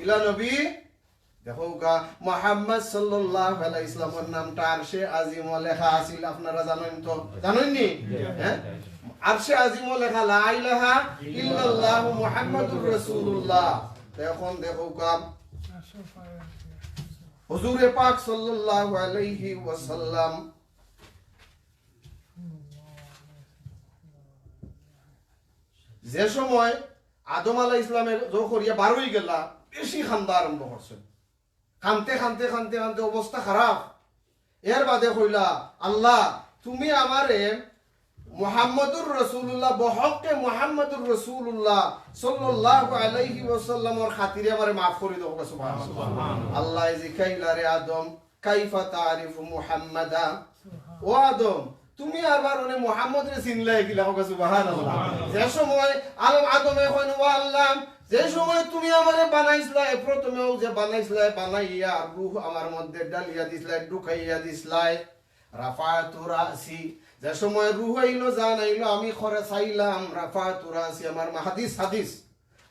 ইলা নবী, দেখউক্কা, মুহাম্মদ সাল্লাল্লাহু আলাইহি ওয়াসাল্লামর নামটা আরশে আজিমো লেখা আছিল, আপনারা জানইন তো? জানইন নি? হ্যাঁ? আরশে আজিমো লেখা, "লা ইলাহা ইল্লাল্লাহু মুহাম্মাদুর রাসূলুল্লাহ।" তো এখন দেখউক্কা, হুজুরে পাক সাল্লাল্লাহু আলাইহি ওয়াসাল্লাম যে সময় আদম আলাইহিস সালামে জো করিয়া বার অই গেলা, বেশি কান্দা আরম্ভ করছইন। কানতে, কানতে, কানতে, কানতে অবস্থা খারাপ। এর বাদে কইলা, "আল্লাহ, তুমি আমারে মুহাম্মদুর রাসূলুল্লাহ, বহক্কে মুহাম্মদুর রাসূলুল্লাহ সাল্লাল্লাহু আলাইহি ওয়াসাল্লামর খাতিরে আমারে মাফ করি দেও।" সুবহানাল্লাহ। আল্লায় জিকাইলা, "রে আদম, কাইফা তারিফু মুহাম্মাদা?" ও আদম, তুমি আবার অনে মুহাম্মদরে চিনলায় কিলা? কউক্কা সুবহানাল্লাহ। যে সময় আলম আদমে কইন, "ও আল্লাহ, যে সময় তুমি আমারে বানাইছলায়, প্রথমেউ যে বানাইছলায়, বানাইয়া রূহ আমার মধ্যে ডালিয়া দিছলায়, ঢুকাইয়া দিছলায়, রাফাতু রাসি, যে সময় রূহ আইলো, জান আইলো, আমি খরে চাইলাম, রাফাতু রাসি, আমার মা-, হাদিস, হাদিস,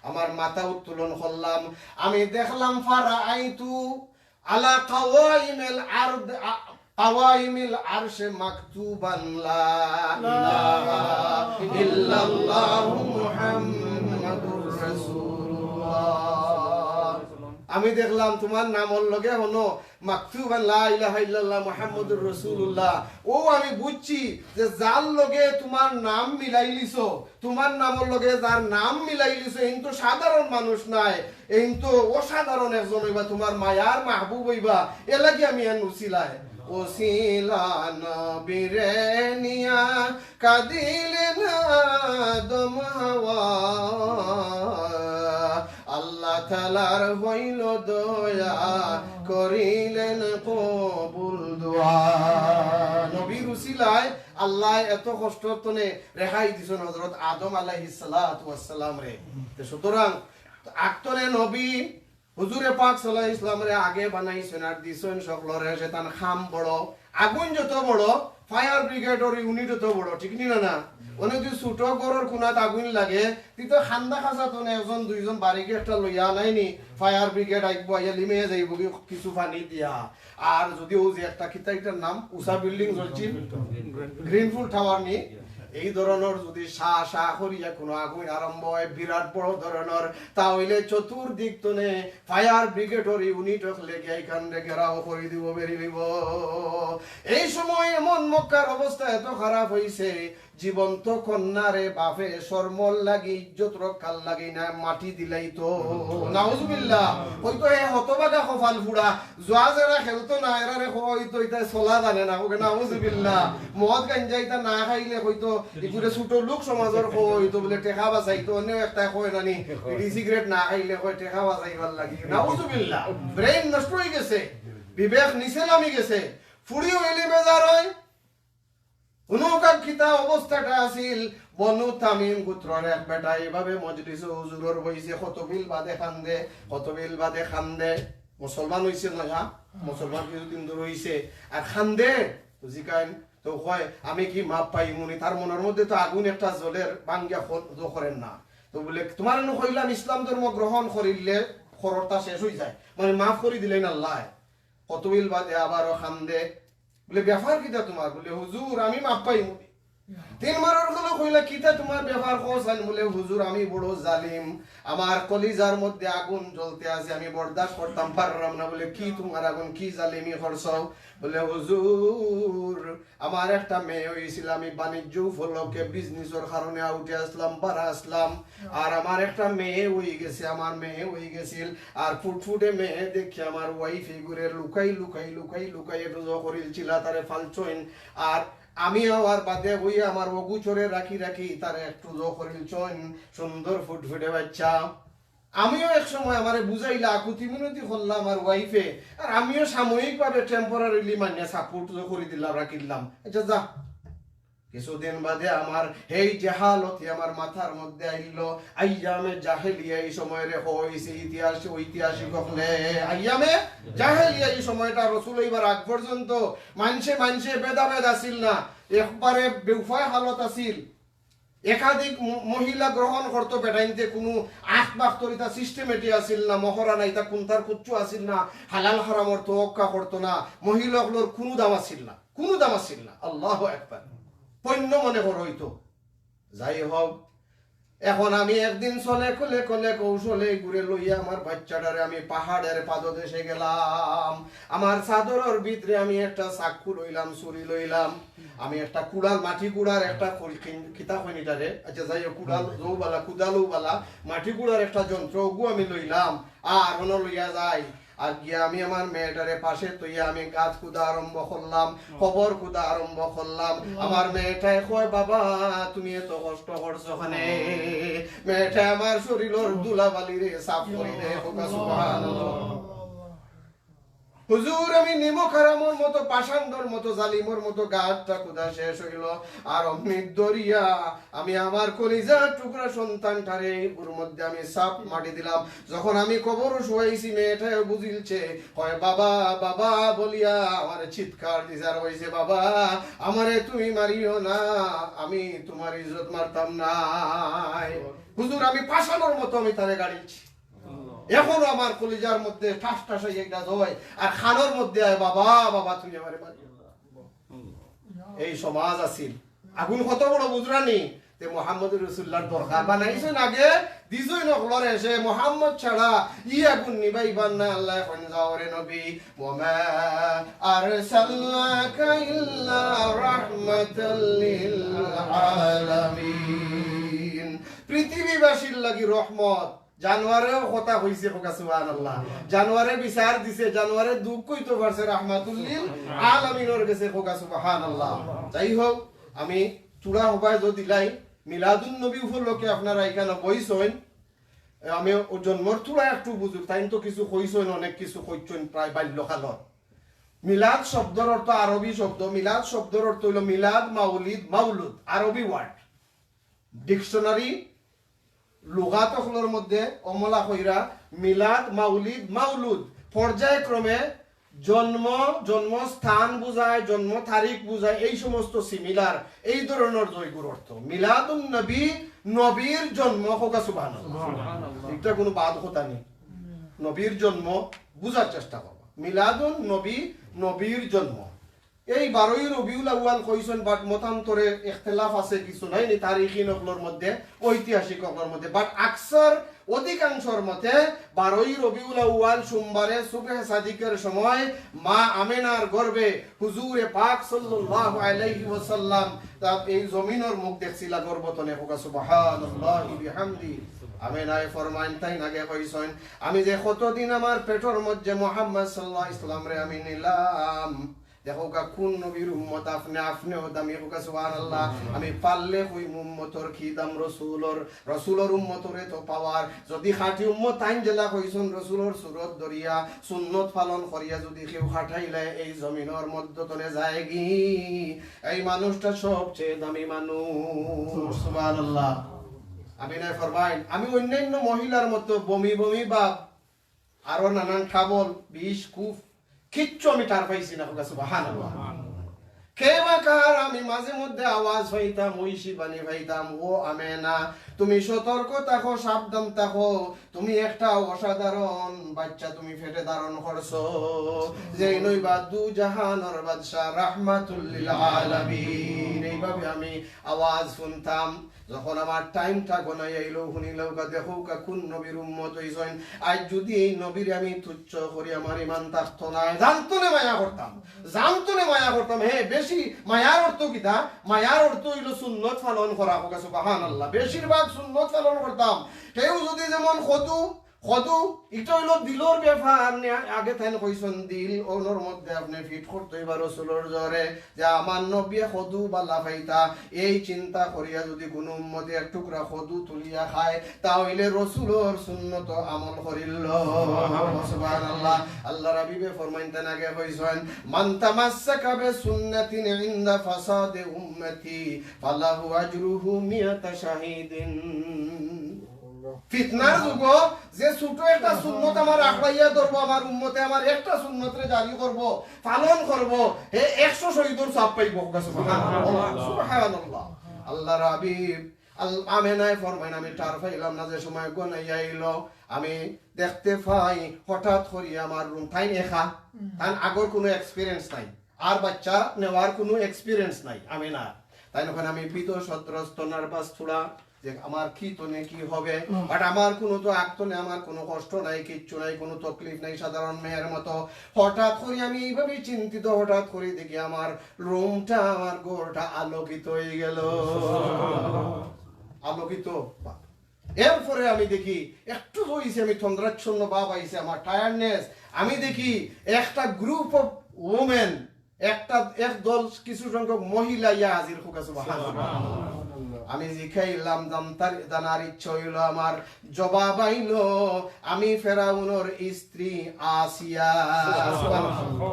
আমার মাথা উত্তোলন করলাম, আমি দেখলাম, ফারাআইতু আলা কাওয়াইমিল আরদ, আ-, কাওয়াইমিল আরশে মাকতুবান লা ইলাহা ইল্লাল্লাহু মুহাম্মাদুর রাসূলুল্লাহ।" আমি দেখলাম তুমার নামর লগে হনো মাকতুবান লা ইলাহা ইল্লাল্লাহ মুহাম্মাদুর রাসূলুল্লাহ। ও আমি বুঝছি যে যার লগে তুমার নাম মিলাইলিছো, তুমার নামর লগে যার নাম মিলাইলিছো, ইন তো সাধারণ মানুষ নায়, ইন তো অসাধারণ একজন অইবা, তুমার মায়ার মাহবুব অইবা, এর লাগি আমি এন উছিলায়। উছিলা নবীরে নিয়া কাঁদিলেন আদম হাওয়া, আল্লাহ তাআলার হইল দয়া, করিলেন কবুল দোয়া। নবীর উছিলায় আল্লায় এত কষ্ট তনে রেহাই দিছইন হযরত আদম আলাইহিস সালাতু ওয়াস সালামরে। তো সুতরাং আগতনে নবী, হুজুরে পাক সাল্লাল্লাহু আলাইহি ওয়াসাল্লামরে আগে বানাইছইন আর দিছইন হকলরে, সেটার খাম বড়। আগুন যত বড়, fire brigade-র unit তত বড়, ঠিক নি না? না, অনে যদি ছোট ঘরর কুনাত আগুন লাগে, তে তো খান্দা খাসা তো না, একজন দুইজন বাড়িকে একটা লইয়া আনাইনি, fire brigade আইবো, আইয়া লিমাইয়া যাইবো কি কিছু পানি দিয়া। আর যদি অউ যে একটা কিতা, ইটার নাম উষা building জ্বলছিল, Grenfell Tower নি, এই ধরনর যদি শা শা করিয়া কুনু আগুন আরম্ভ অয়, বিরাট বড় ধরনর, তা অইলে চতুর্দিক তনে fire brigade-র unit হকলে গিয়া ইখানরে ঘেরাও করি দিবো, বেড়ি দিবো। এই সময় এমন মক্কার অবস্থা এত খারাপ অইছে, জীবন্ত কন্যারে বাপে শরমর লাগি, ইজ্জত রক্ষার লাগি না মাটি দিলাইতো। নাউজুবিল্লাহ। অউ তো হে হতভাগা কপাল ফুড়া, জুয়া যেরা খেলতো না, এরারে কওয়া অইতো, ইতায় চলা জানে না, কউক্কা নাউজুবিল্লাহ। মদ গাঞ্জা ইতা না খাইলে কইতো, ইগুরে ছোট লোক সমাজর কওয়া অইতো বুলে টেকা বাচাইতো, অনেও একটায় কয় নানি, বিড়ি সিগারেট না খাইলে কয় টেকা বাচাইবার লাগি। নাউজুবিল্লাহ। Brain নষ্ট অইগেছে, বিবেক নিচে লামি গেছে। ফুড়ি অইলে বেজার অয়, কুনু কাক কিতা অবস্থাটা আছিল, বনু তামিম গোত্রর এক বেটা এইভাবে মজলিসো হুজুরর বইছে, কতবিল বাদে কান্দে, কতবিল বাদে কান্দে। মুসলমান অইছে না, হ্যাঁ? মুসলমান কিছুদিন ধরে অইছে, আর কান্দে। তো জিকাইন, তো কয়, "আমি কি মাফ পাইমুনি?" তার মনর মধ্যে তো আগুন একটা জ্বলের, ভাঙ্গিয়া খ-, জ করের না। তো বুলে, "তুমারে নু কইলাম ইসলাম ধর্ম গ্রহণ করিলে খররটা শেষ অইযায়, মানে মাফ করি দিলাইন আল্লায়।" কতবিল বাদে আবারও কান্দে। বুলে, "ব্যাপার কিতা তুমার?" বুলে, "হুজুর, আমি মাফ পাইমুনি।" তিন বারর হকলে কইলা, "কিতা তুমার ব্যাপার কও চাইন?" বুলে, "হুজুর, আমি বড় জালিম, আমার কলিজার মধ্যে আগুন জ্বলতে আছে, আমি বরদাস্ত করতাম পাররাম না।" বুলে, "কি তুমার আগুন, কি জালিমি করছো?" বুলে, "হুজুর, আমার একটা মেয়ে অইছিল, আমি বাণিজ্য উপলক্ষে business-র কারণে out-এ আছলাম, বারা আছলাম, আর আমার একটা মেয়ে অইগেছে, আমার মেয়ে অইগেছিল, আর ফুটফুটে মেয়ে দেখি আমার wife ইগুরে লুকাই লুকাই, লুকাই লুকাই একটু জ করিল, চিলা তারে ফালছইন, আর আমি আওয়ার বাদে অউ আমার অগুচরে রাখি রাখি তারে একটু জ করিলছইন, সুন্দর ফুটফুটে বাইচ্চা।" আমিও এক সময় আমারে বুঝাইলা, কুতি মিনতি করলা আমার wife-এ, আর আমিও সাময়িকভাবে temporarily মানিয়া support তো করি দিলাম, রাখিলাম। আচ্ছা, যা। কিছুদিন বাদে আমার এই জেহালতি আমার মাথার মধ্যে আইলো, আইয়ামে জাহেলিয়া এই সময়রে কইছে ইতিহাস, ঐতিহাসিক হকলে, আইয়ামে জাহেলিয়া এই সময়টা রসুল অইবার আগ পর্যন্ত মানষে মানষে ভেদাভেদ আছিল না, একবারে বেউপায় হালত আছিল। একাধিক ম-, মহিলা গ্রহণ করতো বেটাইন্তে, কুনু আখ বাখ তরিতা system এটি আছিল না, মহরানা ইতা কুন্তার কুচ্ছু আছিল না, হালাল হারামর তোয়াক্কা করতো না, মহিলা অকলর কুনু দাম আছিল না, কুনু দাম আছিল না। আল্লাহু আকবার। পণ্য মনে করা অইতো। যাই হোক, এখন আমি একদিন ছলে কলে কলে কৌশলে ইগুরে লইয়া আমার বাইচ্চাটারে আমি পাহাড়র পাদদেশে গেলাম। আমার চাদরর ভিতরে আমি একটা চাক্কু লইলাম, ছুরি লইলাম, আমি একটা কুড়াল, মাটি কুড়ার একটা খোল-, কিন-, কিতা কইন ইটারে? আচ্ছা, যাই হোক, কুড়াল, জৌবালা, কুদালও বালা, মাটি কুড়ার একটা যন্ত্র, ওগু আমি লইলাম, আর হনো লইয়া যাই। আর গিয়া আমি আমার মেয়েটারে পাশে থইয়া আমি গাত কুদা আরম্ভ করলাম, কবর কুদা আরম্ভ করলাম। আমার মেয়েটায় কয়, "বাবা, তুমি এত কষ্ট করছো কেনে?" মেয়েটায় আমার শরীরর ধুলাবালিরে সাফ করি দেয়, কউক্কা সুবহানাল্লাহ। হুজুর, আমি নিমক হারামর মতো, পাষাণ্ডর মতো, জালিমর মতো গাতটা কুদা শেষ অইলো। আর অমনি দরিয়া আমি আমার কলিজার টুকরা সন্তানটারে ওর মধ্যে আমি সাপ মাটি দিলাম। যখন আমি কবরো শুয়াইছি, মেয়েটায় বুঝিলছে, কয়, "বাবা, বাবা" বলিয়া আমারে চিৎকার দিছে আর কইছে, "বাবা, আমারে তুমি মারিও না, আমি তুমার ইজ্জত মারতাম নায়।" হুজুর, আমি পাষাণ্ডর মতো আমি তারে গাড়িলছি। এখনো আমার কলিজার মধ্যে ঠাস ঠাস অইয়া একটা যায়, আর কানর মধ্যে আয়, "বাবা, বাবা, তুমি আমারে মারিও না।" এই সমাজ আছিল। আগুন কত বড় বুঝরানি? তে মোহাম্মদুর রাসূলুল্লাহর দরকার বানাইছইন আগে, দিছইন অকলরে, সে মোহাম্মদ ছাড়া ই আগুন নিবাইবার না। আল্লায় কইন, "যাও রে নবী, ওয়া মা আরসালনাকা ইল্লা রাহমাতাল লিল আলামিন।" পৃথিবীবাসীর লাগি রহমত। জানোয়ারেও কথা কইছে, কউক্কা সুবহানাল্লাহ। জানোয়ারে বিচার দিছে, জানোয়ারে দুখ কইতো পারছে রাহমাতুল লিল আলামিনর গেছে, কউক্কা সুবহানাল্লাহ। যাই হোক, আমি চূড়া হবায় যদি দিলাই, মিলাদুন নবী উপলক্ষে আপনারা ইখানো বইছইন। আমি ও জন্মর থুড়া একটু বুঝুর, তাইন তো কিছু কইছইন, অনেক কিছু কইছইন প্রায় বাল্যকালত। মিলাদ শব্দর অর্থ আরবি শব্দ, মিলাদ শব্দর অর্থ অইলো মিলাদ, মাউলিদ, মাউলুদ, আরবি word। Dictionary, লুগাত অকলর মধ্যে অমলা কইরা মিলাদ, মাউলিদ, মাউলুদ পর্যায়ক্রমে জন্ম, জন্মস্থান বুঝায়, জন্ম তারিখ বুঝায়, এই সমস্ত সিমিলার, এই ধরনর জয়গুর অর্থ। মিলাদুন নবী, নবীর জন্ম, কউক্কা সুবহানাল্লাহ। সুবহানাল্লাহ। ইটা কুনু বাদ কথা নি। নবীর জন্ম বুঝার চেষ্টা করবা। মিলাদুন নবী, নবীর জন্ম। এই বারোই রবিউল আউয়াল কইছইন, but মতান্তরে ইখতিলাফ আছে কিছু, নায় নি, তারিখিন অকলর মধ্যে, ঐতিহাসিক অকলর মধ্যে, but আকসার, অধিকাংশর মতে বারোই রবিউল আউয়াল সোমবারে সুবহে সাদিকের সময় মা আমেনার গর্ভে হুজুরে পাক সাল্লাল্লাহু আলাইহি ওয়াসাল্লাম তা এই জমিনর মুখ দেখছিলা গর্ভ তনে। কউক্কা সুবহানাল্লাহি বিহামদি। আমেনায় ফরমাইন, তাইন আগে কইছইন, আমি যে কতদিন আমার পেটর মধ্যে মুহাম্মদ সাল্লাল্লাহু আলাইহি ওয়াসাল্লামরে আমি নিলাম, দেখউক্কা কুন নবীর উম্মত আপনে, আপনেও দামি, কউক্কা সুবহানাল্লাহ। আমি পারলে কইমু উম্মতর কি দাম রসুলর, রসুলর উম্মতরে তো পাওয়ার। যদি খাঁটি উম্মত তাইন যেলা কইছইন, রসুলর সুরত ধরিয়া, সুন্নত পালন করিয়া যদি কেউ খাটাইলে এই জমিনর মধ্য তনে যায়গি, এই মানুষটা সবচেয়ে দামি মানুষ। সুবহানাল্লাহ। আমেনায় ফরমাইন, আমি অন্যান্য মহিলার মতো বমি বমি ভাব, আরো নানান trouble, বিষ, কুফ, কিচ্ছু আমি টের পাইছি না। কউক্কা সুবহানাল্লাহ। কে বা কার আমি মাঝে মধ্যে আওয়াজ পাইতাম, ঐশী বাণী পাইতাম, "ও আমেনা, তুমি সতর্ক থাকো, সাবধান থাকো, তুমি একটা অসাধারণ বাচ্চা তুমি পেটে ধারণ করছো, যেইন অইবা দু জাহানর বাদশা, রাহমাতুল লিল আলামিন।" এইভাবে আমি আওয়াজ শুনতাম। যখন আমার টাইমটা গনাই আইলো, হুনিলাউক্কা, দেখউক্কা কুন নবীর উম্মত অইছইন। আইজ যদি এই নবীরে আমি তুচ্ছ করি, আমার ইমান থাকতো নায়। জানতনে মায়া করতাম, জানতনে মায়া করতাম। হে, বেশি মায়ার অর্থ কিতা? মায়ার অর্থ অইলো সুন্নত পালন করা। কউক্কা সুবহানাল্লাহ। বেশিরভাগ সুন্নত পালন করতাম। কেউ যদি যেমন কদু কদু, ইটা অইলো দিলর ব্যাপার নি, আগে তাইন কইছইন দিল, অনর মধ্যে আপনে fit করতে অইবা রসুলর জোরে, যে আমার নবীয়ে কদু বালা পাইতা, এই চিন্তা করিয়া যদি কুনু উম্মতে এক টুকরা কদু তুলিয়া খায়, তা অইলে রসুলর সুন্নত আমল করিল। সুবহানাল্লাহ। আল্লাহর হাবিবে ফরমাইন, তাইন আগে কইছইন, "মান তামাসসাকা বিসুন্নাতিন ইনদা ফাসাদি উম্মতি ফালাহু আজরুহু মিয়াতা শাহিদিন।" ফিতনার যুগো যে ছোট একটা সুন্নত আমার আঁকড়াইয়া ধরবো, আমার উম্মতে আমার একটা সুন্নতরে জারি করবো, পালন করবো, হে একশো শহীদর সওয়াব পাইবো। সুবহানাল্লাহ। সুবহানাল্লাহ। আল্লাহর হাবিব আল-, আমেনায় ফরমাইন, আমি টের পাইলাম না, যে সময় গনাইয়া আইলো, আমি দেখতে পাই হঠাৎ করি আমার রুম, তাইন একা, তাইন আগর কুনু experience নাই। আর বাচ্চা নেওয়ার কুনু experience নাই, আমি না। তাইন অখন আমি ভীত সন্ত্রস্ত, nervous থুড়া, যে আমার কি তনে কি হবে। হুম। But আমার কুনু তো আগ তনে আমার কুনু কষ্ট নাই, কিচ্ছু নাই, কুনু তকলিফ নাই, সাধারণ মেয়ের মতো। হঠাৎ করি আমি এইভাবে চিন্তিত, হঠাৎ করি দেখি আমার রুমটা, আমার ঘরটা আলোকিত অইগেলো। আলোকিত। এরপরে আমি দেখি একটু অইছে, আমি তন্দ্রাচ্ছন্ন ভাব আইছে, আমার tiredness। আমি দেখি একটা group of women, একটা, এক দল কিছু সংখ্যক মহিলা ইয়া হাজির। কউক্কা সুবহানাল্লাহ। আমি জিকাইলাম, জানতার, জানার ইচ্ছা অইলো আমার, জবাব আইলো, আমি ফেরাউনর স্ত্রী আসিয়া।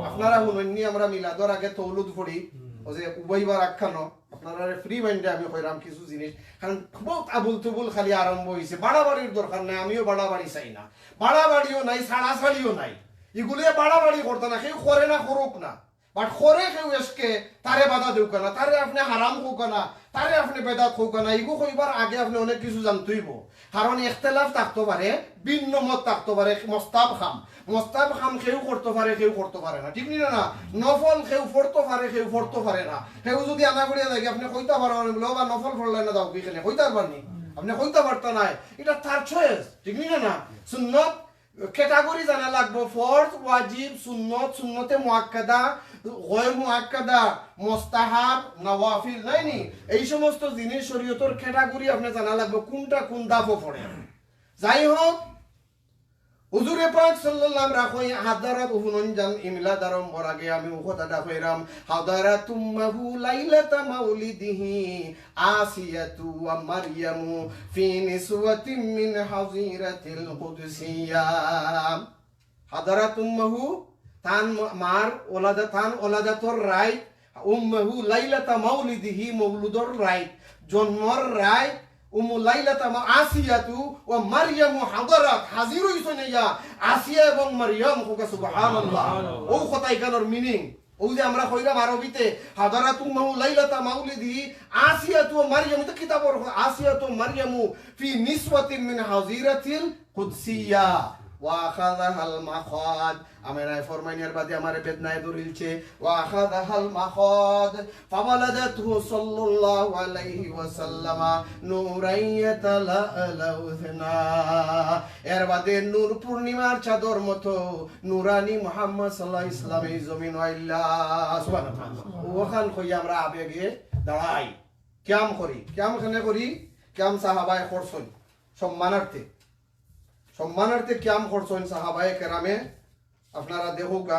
আপনারা হুনইননি, আমরা মিলাদর আগে তৌলুদ পড়ি, অউ যে উবাইবার আখ্যানো, আপনারারে free mind-এ আমি কইরাম কিছু জিনিস, কারণ বউত আবুল তুবুল খালি আরম্ভ অইছে। বাড়াবাড়ির দরকার নাই, আমিও বাড়াবাড়ি চাই না, বাড়াবাড়িও নাই, ছাড়াছাড়িও নাই। ইগুলিয়ে বাড়াবাড়ি করতা না, কেউ করে না, করুক না, but করে কেউ এসকে, তারে বাধা দেউক্কা না, তারে আপনে হারাম কউক্কা না, তারে আপনে বেদাত কউক্কা না। ইগু কইবার আগে আপনে অনেক কিছু জানতে অইবো। কারণ ইখতিলাফ থাকতো পারে, ভিন্ন মত থাকতো পারে, মুস্তাহাব কাম। মুস্তাহাব কাম কেউ করতো পারে, কেউ করতো পারে না, ঠিক নি না? না, নফল কেউ পড়তো পারে, কেউ পড়তো পারে না। কেউ যদি আনা করিয়া যায়, আপনে কইতা পারবা না, বলে, "ও বা নফল পড়লায় না, যাও কি কেনে?" কইতা পারবা নি? আপনে কইতা পারতা নায়, ইটা তার choice, ঠিক নি না? না, সুন্নত category জানা লাগবো, ফরজ, ওয়াজিব, সুন্নত, সুন্নতে মুআক্কাদা, গয়র মুআক্কাদা, মুস্তাহাব, নওয়াফিল, নায় নি? এই সমস্ত জিনিস শরীয়তর category আপনে জানা লাগবো, কুনটা কুন ধাপো পড়ে। যাই হোক, হুজুরে পাক সাল্লাল্লাহু আলাইহি ওয়াসাল্লাম রাখই হাদারাত উহুনন জান ইমলা দারম বরাগে আমি উখতাটা কইরাম, হাদারাত উম্মাহু লাইলাতা মাউলিদিহি আসিয়াতু ওয়া মারইয়ামু ফি নিসওয়াতিম মিন হাজিরাতিল কুদসিয়া। হাদারাত উম্মাহু, তান ম-, মার ওলাদা, তান ওলাদাতর রাইত, উম্মাহু লাইলাতা মাউলিদিহি, মৌলুদর রাইত, জন্মর রাইত, উম্মু লাইলাতা মা আসিয়াতু ওয়া মারিয়ামু হাদারাত, হাজির অইছইন ইয়া আসিয়া এবং মারিয়াম, কউক্কা সুবহানাল্লাহ। সুবহানাল্লাহ। অউ কথা ইখানর meaning, অউ যে আমরা কইরাম আরবিতে, হাদারাত উম্মু লাইলাতা মাউলিদি আসিয়াতু ওয়া মারিয়াম, ইতা কিতাবর আসিয়াতু ওয়া মারিয়ামু ফি নিসওয়াতিন মিন হাজিরাতিল কুদসিয়া, ওয়া আখাযাহাল মাখাদ, আমেনায় ফরমাইন এর বাদে আমারে বেদনায় ধরিলছে, ওয়া আখাযাহাল মাখাদ, ফাওয়ালাদাতহু সাল্লাল্লাহু আলাইহি ওয়াসাল্লামা নূরান ইয়াতালাআলাউ ইসনা। এর বাদে নূর পূর্ণিমার চাঁদর মতো নুরানি মুহাম্মদ সাল্লাল্লাহু আলাইহি ওয়াসাল্লাম এই জমিনো আইলা। সুবহানাল্লাহ। অখান কইয়া আমরা আবেগে দাঁড়াই, কিয়াম করি। কিয়াম কেনে করি? কিয়াম সাহাবায়ে করছইন সম্মানার্থে, সম্মানার্থে কিয়াম করছইন সাহাবায়ে কেরামে। আপনারা দেখউক্কা,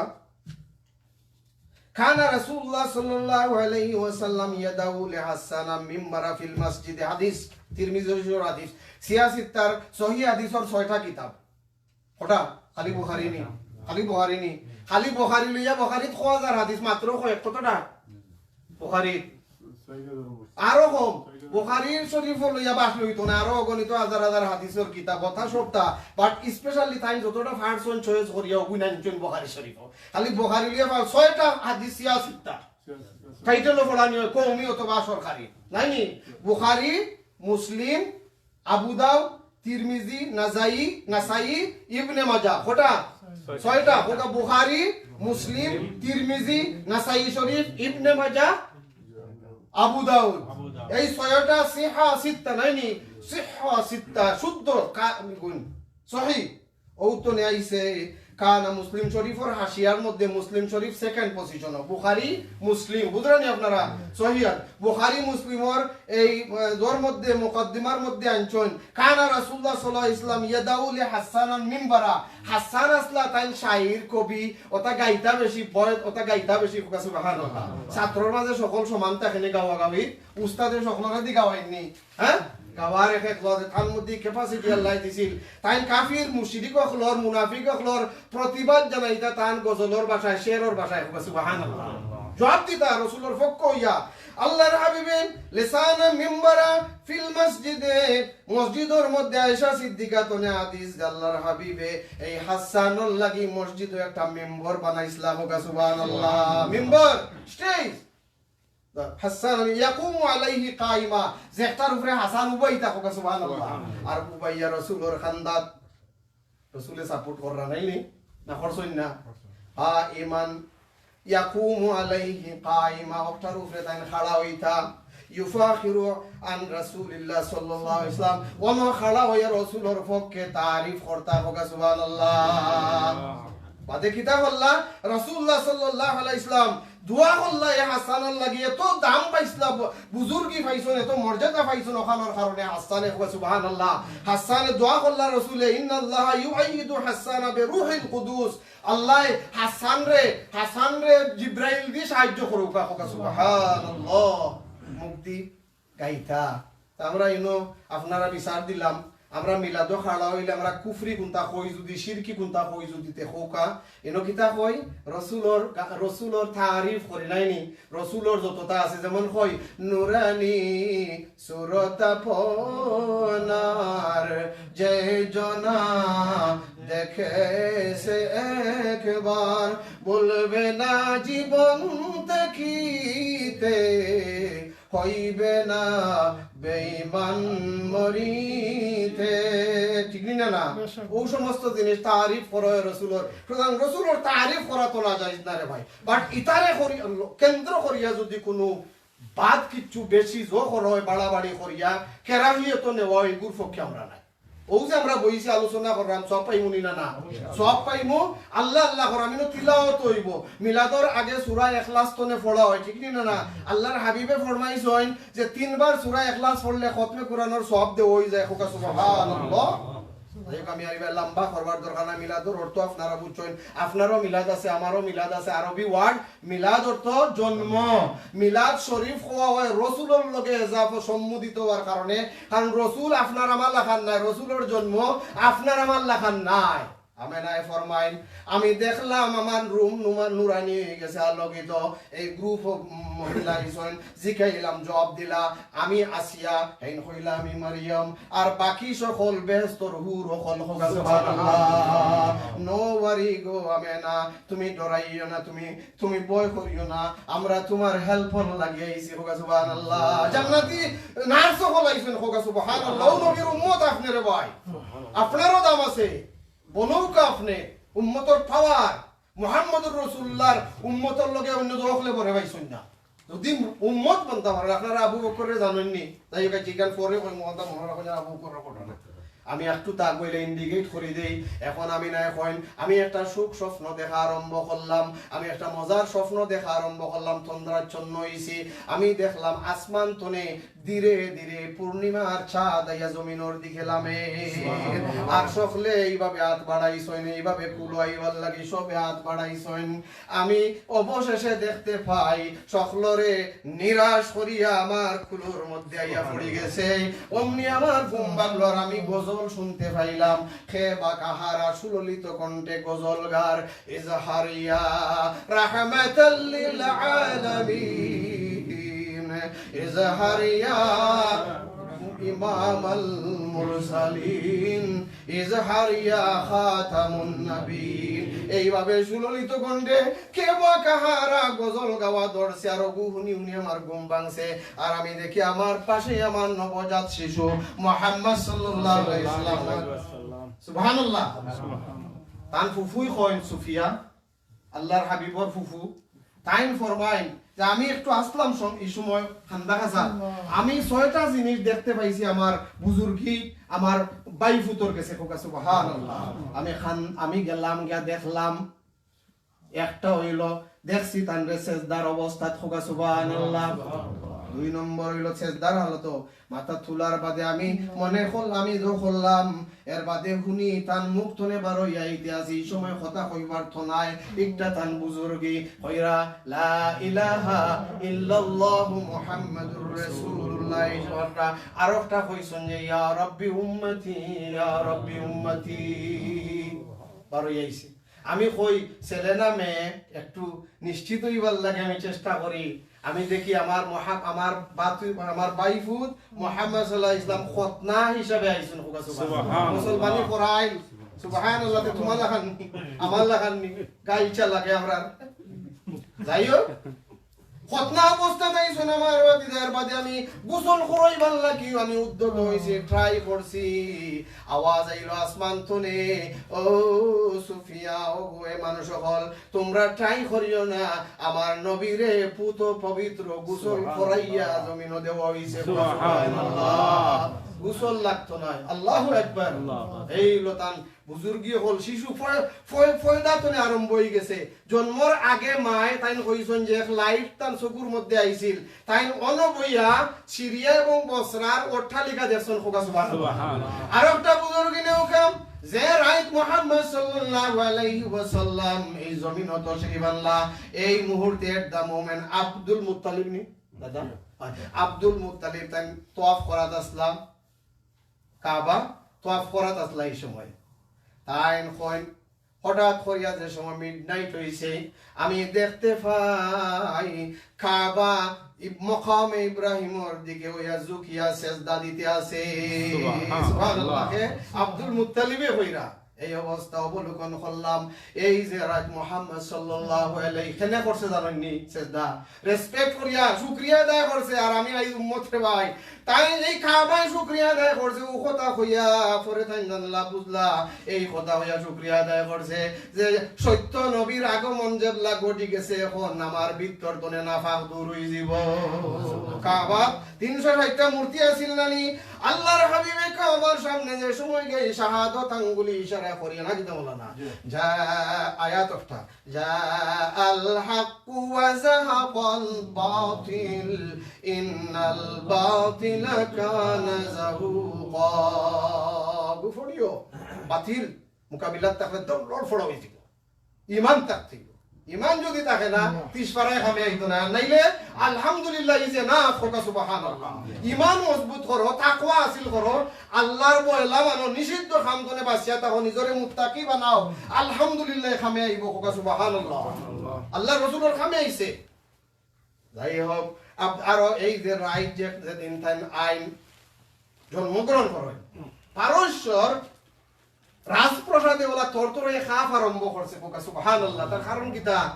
কানা রাসূলুল্লাহ সাল্লাল্লাহু আলাইহি ওয়াসাল্লাম ইয়াদাউ লিহাসসানা মিম্বারা ফিল মসজিদে। হাদিস তিরমিজি শরীফর হাদিস, সিয়া সিত্তার সহিহ হাদিসর ছয়টা কিতাব। কটা? খালি বুখারি নি, খালি বুখারি নি, খালি বুখারি লইয়া বুখারিত কয় হাজার হাদিস, মাত্র কয় কতটা? বুখারিত আরো কম। বুখারি শরীফ লইয়া বাস লইতো না, আরো অগণিত হাজার হাজার হাদিসর কিতাব, কথা সবটা। But specially তাইন যতটা পারছইন choice করিয়া অগুইন আনছইন বুখারি শরীফ। খালি বুখারি লইয়া পার ছয়টা হাদিস সিয়া সিত্তা। Title ও পড়ানি অয় কওমি অথবা সরকারি। নায়নি? বুখারি, মুসলিম, আবু দাউদ, তিরমিজি, নাসাই, নাসাই, ইবনে মাজাহ। কটা? ছয়টা। কটা? বুখারি, মুসলিম, তিরমিজি, নাসাই শরীফ, ইবনে মাজাহ, আবু দাউদ। আবু দাউদ। এই ছয়টা সিহা সিত্তা নায়নি? সিহা সিত্তা, শুদ্ধ কা-, গুণ। সহি। অউ তো নে আইছে, কানা মুসলিম শরীফর হাশিয়ার মধ্যে মুসলিম শরীফ second position, বুখারি, মুসলিম, বুঝরা নি আপনারা? সহিহ। বুখারি মুসলিমর এই, আহ, দর মধ্যে, মুকদ্দিমার মধ্যে আনছইন, কানা রাসূলুল্লাহ সাল্লাল্লাহু আলাইহি ওয়াসাল্লাম ইয়াদাউ লিহাসসানান মিম্বারা। হাসান আছলা তাইন শাইর, কবি, অতা গাইতা বেশি, বয়ত অতা গাইতা বেশি, কউক্কা সুবহানাল্লাহ। ছাত্রর মাঝে সকল সমান থাকে নি গাওয়া গাওয়িত, উস্তাদে সকলরে দি গাওয়াইন নি। হ্যাঁ? গাওয়ার এক এক লজে তান মধ্যে capacity আল্লায় দিছিল। তাইন কাফির, মুশরিক অকলর, মুনাফিক অকলর প্রতিবাদ জানাইতা তান গজলর ভাষায়, শেরর ভাষায়, কউক্কা সুবহানাল্লাহ। জবাব দিতা রসুলর পক্ষ অইয়া। আল্লাহর হাবিবে লেসানা মিম্বারা ফিল মসজিদে, মসজিদর মধ্যে আয়েশা সিদ্দিকা তনে হাদিস যে আল্লাহর হাবিবে এই হাসানর লাগি মসজিদো একটা মিম্বর বানাইছলা, কউক্কা সুবহানাল্লাহ। মিম্বর, stage। হাসান ইয়াকুমু আলাইহি কাইমা, যেটার উপরে হাসান উবাইতা, কউক্কা সুবহানাল্লাহ। আর উবাইয়া রসুলর কান্দাত, রসুলে support কররা নায়নি? না করছইন না? কাইমান, ইয়াকুমু আলাইহি কাইমা, অটার উপরে তাইন খাড়া অইতা। ইউফাখিরু আন রাসূলিল্লাহ সাল্লাল্লাহু আলাইহি ওয়াসাল্লাম, অনো খাড়া অইয়া রসুলর পক্ষে তারিফ করতা, কউক্কা সুবহানাল্লাহ। বাদে কিতা করলা? রাসূলুল্লাহ সাল্লাল্লাহু আলাইহি ওয়াসাল্লাম দোয়া করলা, এ হাসানর লাগি এত দাম পাইছলা, ব-, বুজুর্গি পাইছইন, এত মর্যাদা পাইছইন, অখানর কারণে হাসানে, কউক্কা সুবহানাল্লাহ। হাসানে দোয়া করলা রসুলে, ইন্নাল্লাহা ইউআইয়িদু হাসানা বিরূহিল কুদুস। আল্লায় হাসানরে, হাসানরে জিব্রাইল দি সাহায্য করউক্কা, কউক্কা সুবহানাল্লাহ। মুখ দি গাইতা। তে আমরা ইনো আপনারা বিচার দিলাম, আমরা মিলাদো খাড়া অইলে আমরা কুফরি কুনতা কই যুদি, শিরকি কুনতা কই যুদি, তে কউক্কা, ইনো কিতা কই? রসুলর গা-, রসুলর তারিফ করি নায়নি? রসুলর যততা আছে, যেমন কই, নুরানি সুরত আপনার যে জনা দেখেছে একবার, ভুলবে না জীবন থাকিতে, হইবে না বেঈমান মরিতে। ঠিক নি না, না? বেশ। অউ সমস্ত জিনিস তারিফ করা অয় রসুলর। সুতরাং রসুলর তারিফ করা তো নাজায়েজ না রে ভাই। But ইতারে করি-, কেন্দ্র করিয়া যুদি কুনু বাদ কিচ্ছু বেশি জো করা অয়, বাড়াবাড়ি করিয়া, কেরাহিয়ত নেওয়া অয়, ইগুর পক্ষে আমরা নাই। অউ যে আমরা বইছি আলোচনা করলাম, সওয়াব পাইমু নি না, না? সওয়াব পাইমু, আল্লাহ আল্লাহ করাম, ইনো তিলাওয়াত অইবো। মিলাদর আগে সূরা ইখলাস তনে পড়া অয়, ঠিক নি না, না? আল্লাহর হাবিবে ফরমাইছইন যে তিনবার সূরা ইখলাস পড়লে খতমে কোরআনর সওয়াব দেওয়া অইযায়, কউক্কা সুবহানাল্লাহ। যাই হোক, আমি আর ইবার লম্বা করবার দরকার নাই, মিলাদর অর্থ আপনারা বুঝছইন, আপনারও মিলাদ আছে, আমারও মিলাদ আছে, আরবি word মিলাদ অর্থ জন্ম। মিলাদ শরীফ কওয়া অয় রসুলর লগে এজাফ সম্মুদিত অওয়ার কারণে, কারণ রসুল আপনার আমার লাখান নায়, রসুলর জন্ম আপনার আমার লাখান নায়। আমেনায় ফরমাইন, আমি দেখলাম আমার রুম নুমা-, নুরানি অইগেছে, আলোকিত। এই গ্রুপ অফ মহিলা আইছইন, জিকাইলাম, জবাব দিলা, আমি আসিয়া, হেইন কইলা আমি মারিয়াম, আর বাকি সকল বেহেস্তর হুর অকল। কউক্কা সুবহানাল্লাহ। No worry গো আমেনা, তুমি ডরাইও না, তুমি, তুমি ভয় করিও না, আমরা তুমার হেল্পর লাগি আইছি। কউক্কা সুবহানাল্লাহ। জান্নাতি নার্স অকল আইছইন। কউক্কা সুবহানাল্লাহ। অউ নবীর উম্মত আপনে রে ভাই, আপনারও দাম আছে। বনউক্কা আপনে, উম্মতর পাওয়ার, মুহাম্মদুর রাসূলুল্লাহর উম্মতর লগে অইন্য অকলে বরে পাইছইন না। যদি উম্মত বনতা পারইন, আপনারা আবু বকররে জানইন নি? যাই হউক, যেখান পরে কইমু, অখানতা মনো রাখইন, আবু বকরর ঘটনা। আমি একটু তা কইলে ইন্ডিকেট করি দেই। এখন আমেনায় কইন, আমি একটা সুখ স্বপ্ন দেখা আরম্ভ করলাম, আমি একটা মজার স্বপ্ন দেখা আরম্ভ করলাম, তন্দ্রাচ্ছন্ন অইছি। আমি দেখলাম আসমান তনে ধীরে ধীরে পূর্ণিমার চাঁদ আইয়া জমিনর দিকে লামে। আর সকলে এইভাবে আত বাড়াইছইন, এইভাবে কুলো আইবার লাগি সবে আত বাড়াইছইন। আমি অবশেষে দেখতে পাই, সকলরে নিরাশ করিয়া আমার কুলোর মধ্যে আইয়া পড়ি গেছে। অমনি আমার ঘুম ভাঙলো, আর আমি গজল শুনতে পাইলাম। কে বা কাহারা সুললিত কণ্ঠে গজল গার, ইজহার ইয়া রাহমাতাল লিল আলামিন, ইজহার ইয়া ইমামাল মুরসালিন, ইজহার ইয়া খাতামুন নাবিয়িন। এইভাবে সুললিত কণ্ঠে কে বা কাহারা গজল গাওয়া ধরছে, আর অগু হুনি হুনি আমার ঘুম ভাঙছে। আর আমি দেখি আমার পাশে আমার নবজাত শিশু মুহাম্মদ সাল্লাল্লাহু আলাইহি ওয়াসাল্লাম। সুবহানাল্লাহ। তান ফুফুই কইন সুফিয়া, আল্লাহর হাবিবর ফুফু, তাইন ফরমাইন যে আমি একটু আসলাম সম-, এই সময় খান্দা খাসা, আমি ছয়টা জিনিস দেখতে পাইছি আমার বুজুর্গি, আমার বাইফুতর গেছে। কউক্কা সুবহানাল্লাহ। আমি খান, আমি গেলাম, গিয়া দেখলাম, একটা অইলো, দেখছি তানরে সেজদার অবস্থাত। কউক্কা সুবহানাল্লাহ। দুই নম্বর অইলো সেজদার হালতো মাথা তুলার বাদে আমি মনে করলাম, আমি যো করলাম, এর বাদে হুনি তান মুখ তনে বারইয়া আইতে আছে, ই সময় কথা কইবার তো নাই। একটা তান বুজুর্গি কইরা, লা ইলাহা ইল্লাল্লাহু মুহাম্মাদুর রাসূলুল্লাহ, এই জবাবটা। আরোকটা কইছইন যে, ইয়া রাব্বি উম্মতি, ইয়া রাব্বি উম্মতি। বারইয়া আইছে। আমি কই, ছেলে না মেয়ে, একটু নিশ্চিত অইবার লাগি আমি চেষ্টা করি। আমি দেখি আমার মহা-, আমার বাতু-, আমার বাইফুত মুহাম্মদ সাল্লাল্লাহু আলাইহি ওয়াসাল্লাম খতনা হিসাবে আইছইন। কউক্কা সুবহানাল্লাহ। সুবহানাল্লাহ। মুসলমানি করাইল। সুবহানাল্লাহ, তে তুমার লাখান নি, আমার লাখান নি, গাইছা লাগে আমরার। যাই হউক, খতনা অবস্থাত আইছইন আমার বাদে, এর বাদে আমি গোসল করাইবার লাগি আমি উদ্যত অইছি, ট্রাই করছি। আওয়াজ আইলো আসমান তনে, ও সুফিয়া, ও গো, এ মানুষ অকল, তুমরা ট্রাই করিও না, আমার নবীরে পুত পবিত্র গোসল করাইয়া জমিনো দেওয়া অইছে। সুবহানাল্লাহ। গোসল লাগতো নায়। আল্লাহু আকবার। আল্লাহু আকবার। এই অইলো তান বুজুর্গি অকল, শিশু ফয়-, ফয়-, ফয়দা তনে আরম্ভ অইগেছে। জন্মর আগে মায়ে তাইন কইছইন যে এক লাইট তান চকুর মধ্যে আইছিল। তাইন অনো বইয়া সিরিয়া এবং বসরার অট্টালিকা দেখছইন। কউক্কা সুবহানাল্লাহ। সুবহানাল্লাহ। আরোকটা বুজুর্গি নেও কাম, যে রাইত মুহাম্মদ সাল্লাল্লাহু আলাইহি ওয়াসাল্লাম এই জমিনো তশরিফ আনলা, এই মুহূর্তে at the moment Abdul Muttalib নি? দাদা? আব্দুল মুত্তালিব তাইন তওয়াফ করাত আসলা, কাবা তওয়াফ করাত আসলা এই সময়। তাইন কইন, হঠাৎ করিয়া যে সময় মিডনাইট অইছে, আমি দেখতে পাই কাবা ইব-, মকামে ইব্রাহিমর দিকে অইয়া ঝুঁকিয়া সেজদা দিতে আছে। সুবহানাল্লাহ। সুবহানাল্লাহ। কে? আব্দুল মুত্তালিবে কইরা। এই অবস্থা অবলোকন করলাম। এই যে রাইত মুহাম্মদ সাল্লাল্লাহু আলাইহি, কেনে করছে জানইন নি সেজদা? রেসপেক্ট করিয়া, শুকরিয়া আদায় করছে। আর আমি এই উম্মত রে ভাই, তাইন এই কাবায় শুকরিয়া আদায় করছে, অউ কথা কইয়া পরে তাইন জানলা বুঝলা, এই কথা কইয়া শুকরিয়া আদায় করছে যে সত্য নবীর আগমন যেবলা ঘটি গেছে, এখন আমার ভিতর তনে নাফাক দূর অইযিবো। কাবাত তিনশো ষাইটটা মূর্তি আছিল না নি? আল্লাহর হাবিবে কাবার সামনে যে সময় গিয়া শাহাদত আঙ্গুলি ইশারা করিয়া না দিতা মৌলানা, জি। যা আয়াত অফটা, জাআল হাক্কু ওয়া যাহাকাল বাতিল, ইন্নাল বাতিলা কানা যাহুকা। গু পড়িও, বাতিল মোকাবিলাত থাকলে দৌড় ফড়া অইযিবো। ইমান থাকতে অইবো। ইমান যুদি থাকে না, তিসফারায় কামে আইতো না। নাইলে আলহামদুলিল্লাহ is enough, কউক্কা সুবহানাল্লাহ। ইমান মজবুত করো, তাকওয়া হাসিল করো, আল্লার ভয় লাগানো, নিষিদ্ধ কাম তনে বাচিয়া থাকো, নিজরে মুত্তাকি বানাও, আলহামদুলিল্লাহ কামে আইবো, কউক্কা সুবহানাল্লাহ। আল্লার রসুলর কামে আইছে। যাই হোক, আব-, আরো এই যে রাইত যে, যেদিন তাইন আইন জন্মগ্রহণ করইন, পারস্যর রাজপ্রাসাদে ওলা তরতরাইয়া কাফ আরম্ভ করছে, কউক্কা সুবহানাল্লাহ। তার কারণ কিতা?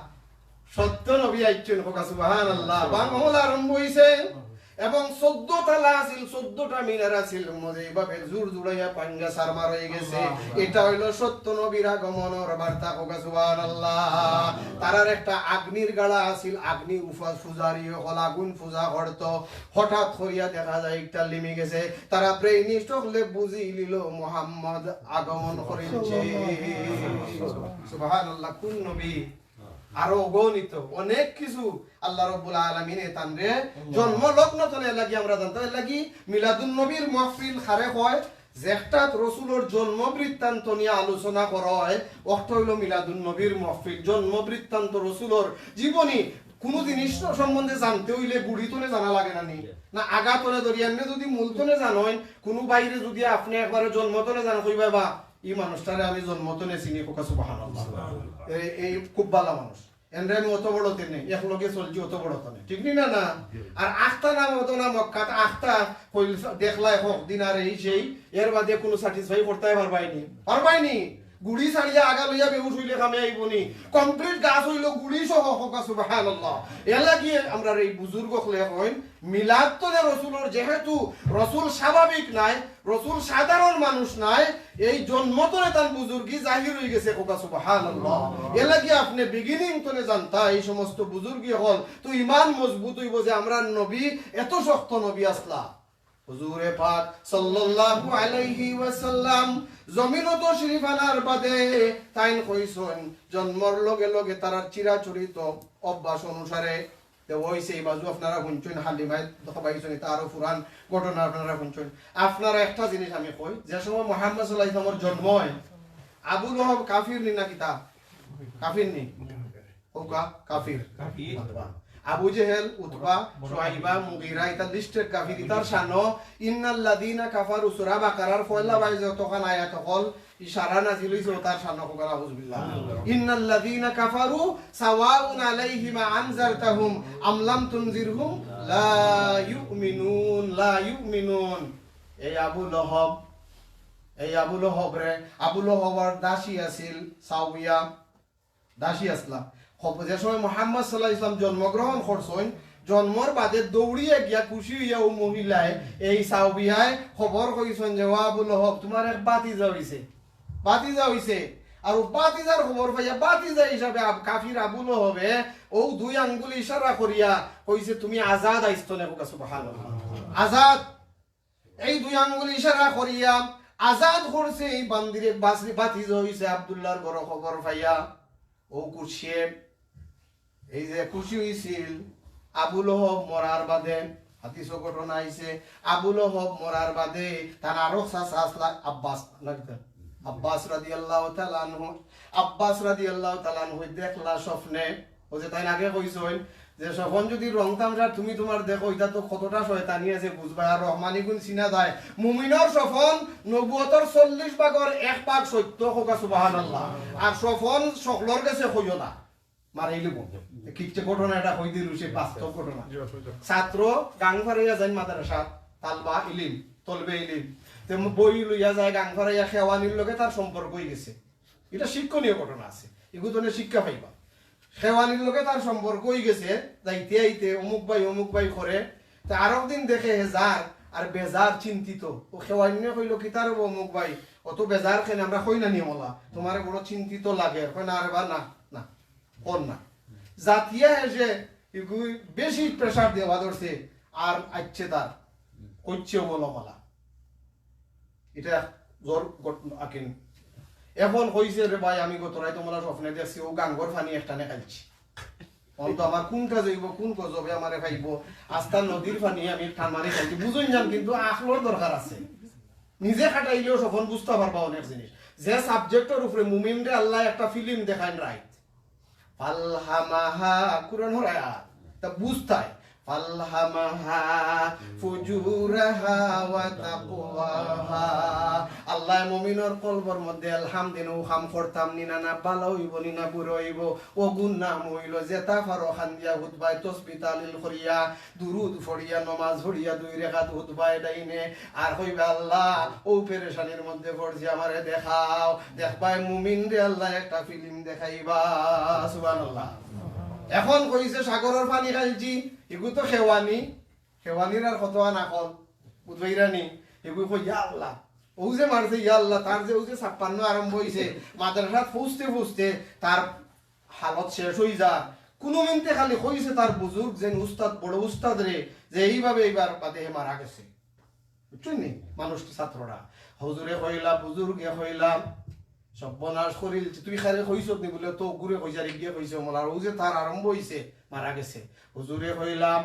সত্য নবী আইছইন, কউক্কা সুবহানাল্লাহ। বাংলা আরম্ভ অইছে এবং চৌদ্দ তালা আছিল, চৌদ্দটা মিনার আছিল, মধ্যে এইভাবে জোর জুড়াইয়া পাঙ্গা সার মারা অই গেছে। এটা অইলো সত্য নবীর আগমনর বার্তা, কউক্কা সুবহানাল্লাহ। তারার একটা আগ্নির গাড়া আছিল, আগ্নি উফা-, পূজারি অকল আগুন পূজা করতো। হঠাৎ করিয়া দেখা যায় একটা লিমি গেছে, তারা ব্রেইনিশ অকলে বুঝিলিলো মোহাম্মদ আগমন করিলছে। সুবহানাল্লাহ, কোন নবী? আরো অগণিত অনেক কিছু আল্লাহ রব্বুল আলামিনে তানরে জন্ম লগ্ন তনে লাগি আমরা জানতাম। এর লাগি মিলাদুন নবীর মহফিল কারে কয়, যেটাত রসুলর জন্ম বৃত্তান্ত নিয়া আলোচনা করা অয়, অটা অইলো মিলাদুন নবীর মহফিল। জন্ম বৃত্তান্ত, রসুলর জীবনী, কুনু জিনিস সম্বন্ধে জানতে অইলে গুড়ি তনে জানা লাগে না নি? না, আগা তনে ধরি, এমনে যুদি মূল তনে জানইন, কুনু বাইরে যুদি আপনে একবারে জন্ম তনে জানইন, কইবা, "বা, ই মানুষটারে আমি জন্ম তনে চিনি", কউক্কা সুবহানাল্লাহ। এই, এই খুব ভালা মানুষ। এনরে আমি অত বড় তনে, একলগে চলছি অত বড় তনে। ঠিক নি না, না? আর আখতা নাম অত নাম অখ্যাত, আখতা কইল দেখলায় হক দিন আর এই সেই, এর বাদে কুনু satisfy করতায় পারবায়নি। পারবায়নি। গুড়ি ছাড়িয়া আগা লইয়া বেহুশ অইলে কামে আইবো নি। Complete গাছ অইলো গুড়ি সহ, কউক্কা সুবহানাল্লাহ। এর লাগি আমরার এই বুজুর্গ অকলে কইন, মিলাদ তনে রসুলর, যেহেতু রসুল স্বাভাবিক নায়, রসুল সাধারণ মানুষ নায়, এই জন্ম তনে তান বুজুর্গি জাহির অই গেছে, কউক্কা সুবহানাল্লাহ। এর লাগি আপনে beginning তনে জানতা, এই সমস্ত বুজুর্গি অকল, তো ইমান মজবুত অইবো যে আমরার নবী এত শক্ত নবী আছলা। হুজুরে পাক সাল্লাল্লাহু আলাইহি ওয়াসাল্লাম জমিনো তশরিফ আনার বাদে তাইন কইছইন, জন্মর লগে লগে তারার চিরাচরিত অভ্যাস অনুসারে তে অইছে, ই বাজু আপনারা হুনছইন, হালিমায় দেখাইছইন, ইটা আরো পুরান ঘটনা আপনারা হুনছইন। আপনারা একটা জিনিস আমি কই, যে সময় মোহাম্মদ সাল্লাল্লাহু আলাইহি ওয়াসাল্লামর জন্ম অয়, আবু লহব কাফির নি না কিতা? কাফির নি? কউক্কা, কাফির। কাফির। আবু জেহেল, উতবা, শুয়াইবা, মুগিরা, ইতা listed কাফির, ইতার শানো, ইন্নাল্লাযীনা কাফারু, সূরা বাকারার পয়লা বায় যতখান আয়াত অকল, ইশারা নাজিল অইছে, অতার শানো কউক্কা, নাউজুবিল্লাহ। ইন্নাল্লাযীনা কাফারু সাওয়াউন আলাইহিম আনজারতাহুম আম লাম তুনজিরহুম লা ইউমিনুন, লা ইউমিনুন। এই আবু লহব, এই আবু লহবরে, আবু লহবর দাসী আছিল সাউবিয়া, দাসী আছলা। খব-, যে সময় মোহাম্মদ সাল্লাল্লাহু আলাইহি ওয়াসাল্লাম জন্মগ্রহণ করছইন, জন্মর বাদে দৌড়িয়া গিয়া খুশি অইয়া অউ মহিলায়, এই সাউবিয়ায় খবর কইছইন যে, "ও আবু লহব, তুমার এক ভাতিজা অইছে, ভাতিজা অইছে।" আর অউ ভাতিজার খবর পাইয়া ভাতিজা হিসাবে আব-, কাফির আবু লহবে অউ দুই আঙ্গুল ইশারা করিয়া কইছে, "তুমি আজাদ আইজ তনে", কউক্কা সুবহানাল্লাহ। আজাদ। এই দুই আঙ্গুল ইশারা করিয়া আজাদ করছে এই বান্দিরে, বাসরি ভাতিজা অইছে আব্দুল্লাহর ঘরো খবর পাইয়া। অউ খুশিয়ে, এই যে খুশি অইছিল, আবু লহব মরার বাদে, হাদিসো ঘটনা আইছে, আবু লহব মরার বাদে তান আরক চাচা আছলা আব্বাস, না কিতা? আব্বাস রাদিয়াল্লাহু তাআলা আনহু, আব্বাস রাদিয়াল্লাহু তাআলা আনহু দেখলা স্বপ্নে, অউ যে তাইন আগে কইছইন যে স্বপন যুদি রং তামশা তুমি তুমার দেখো, ইটা তো কতটা শয়তানি আছে বুঝবায়, আর রহমানি গুণ চিনা যায়। মুমিনর স্বপন নবুয়তর চল্লিশ ভাগর এক ভাগ সত্য, কউক্কা সুবহানাল্লাহ। আর স্বপন হকলর গেছে কইও না, মারাইলিবো। কিচ্ছা ঘটনা ইটা কই দিলু, সে বাস্তব ঘটনা। ছাত্র গাং ফারাইয়া যাইন মাদ্রাসাত, তালবা ইলিম, তলবে ইলিম। তে বই লইয়া যায় গাং ফারাইয়া, খেওয়ানির লগে তার সম্পর্ক অই গেছে। ইটা শিক্ষণীয় ঘটনা আছে, ইগু তনে শিক্ষা পাইবা। খেওয়ানির লগে তার সম্পর্ক অই গেছে, যাইতে আইতে অমুক ভাই, অমুক ভাই করে। তে আরক দিন দেখে হে যার, আর বেজার, চিন্তিত। অউ খেওয়ানিয়ে কইলো, "কিতা রে বা অমুক ভাই, অত বেজার কেনে, আমরা কই না নি অলা, তুমারে বড় চিন্তিত লাগের।" কয়, "না রে বা, না, না, কর না।" জাতিয়া হে যে ইগু বেশি pressure দেওয়া ধরছে, আর আইছে তার, কইছে বলো মালা। ইটা জোর ঘটনা আকিন। অখন কইছে, "রে ভাই, আমি গত রাইত অমলা স্বপ্নে দেখছি, অউ গাঙ্গর পানি একটানে খাইলছি। অখন তো আমার কুনটা যাইবো, কুন গজবে আমারে খাইবো, আস্তা নদীর পানি আমি টান মারি খাইছি।" বুঝইন যান, কিন্তু আখলর দরকার আছে। নিজে খাটাইলেও স্বপন বুঝতা পারবা অনেক জিনিস। যে subject-র উপরে মুমিনরে আল্লায় একটা film দেখাইন রাইত, ফালহামাহা, কুরআনর আয়াত। তা বুঝতায়। ফালহামাহা ফুজুরাহা ওয়া তাকওয়াহা। আল্লায় মুমিনর কলবর মধ্যে এলহাম দিন, অউ কাম করতাম নি না, না ভালা অইবো নি না বুরা অইবো। অগুর নাম অইলো যেতা পারো কান্দিয়া হুতবায় তসবি তাহলিল করিয়া, দুরুদ পড়িয়া, নমাজ পড়িয়া, দুই রেকাত হুতবায় ডাইনে, আর কইবা, "আল্লাহ, অউ পেরেশানির মধ্যে পড়ছি, আমারে দেখাও।" দেখবায় মুমিনরে আল্লায় একটা ফিল্ম দেখাইবা। সুবহানাল্লাহ। এখন কইছে সাগরর পানি খাইলছি, ইগু তো খেওয়ানি, খেওয়ানির আর কত আনা কল, বুঝবায়রা নি? ইগু কই, "ইয়া আল্লাহ, অউ যে মারছে, ইয়া আল্লাহ, তার যে অউ যে ছাপ্পান্ন আরম্ভ অইছে, মাদ্রাসাত পৌঁছতে পৌঁছতে তার হালত শেষ অই যা।" কুনু মিনতে খালি কইছে তার বুজুর্গ যেন উস্তাদ, বড় উস্তাদরে, যে এইভাবে এইবার বাদে হে মারা গেছে। বুঝছইন নি? মানুষ তো ছাত্ররা। হুজুরে কইলা, বুজুর্গে কইলা, "সর্বনাশ করিলছি, তুই কারে কইছত নি?" বুলে, "তো অগুরে কইছি, আর ইগিয়ে কইছে, অমলা, আর অউ যে তার আরম্ভ অইছে, মারা গেছে।" হুজুরে কইলা,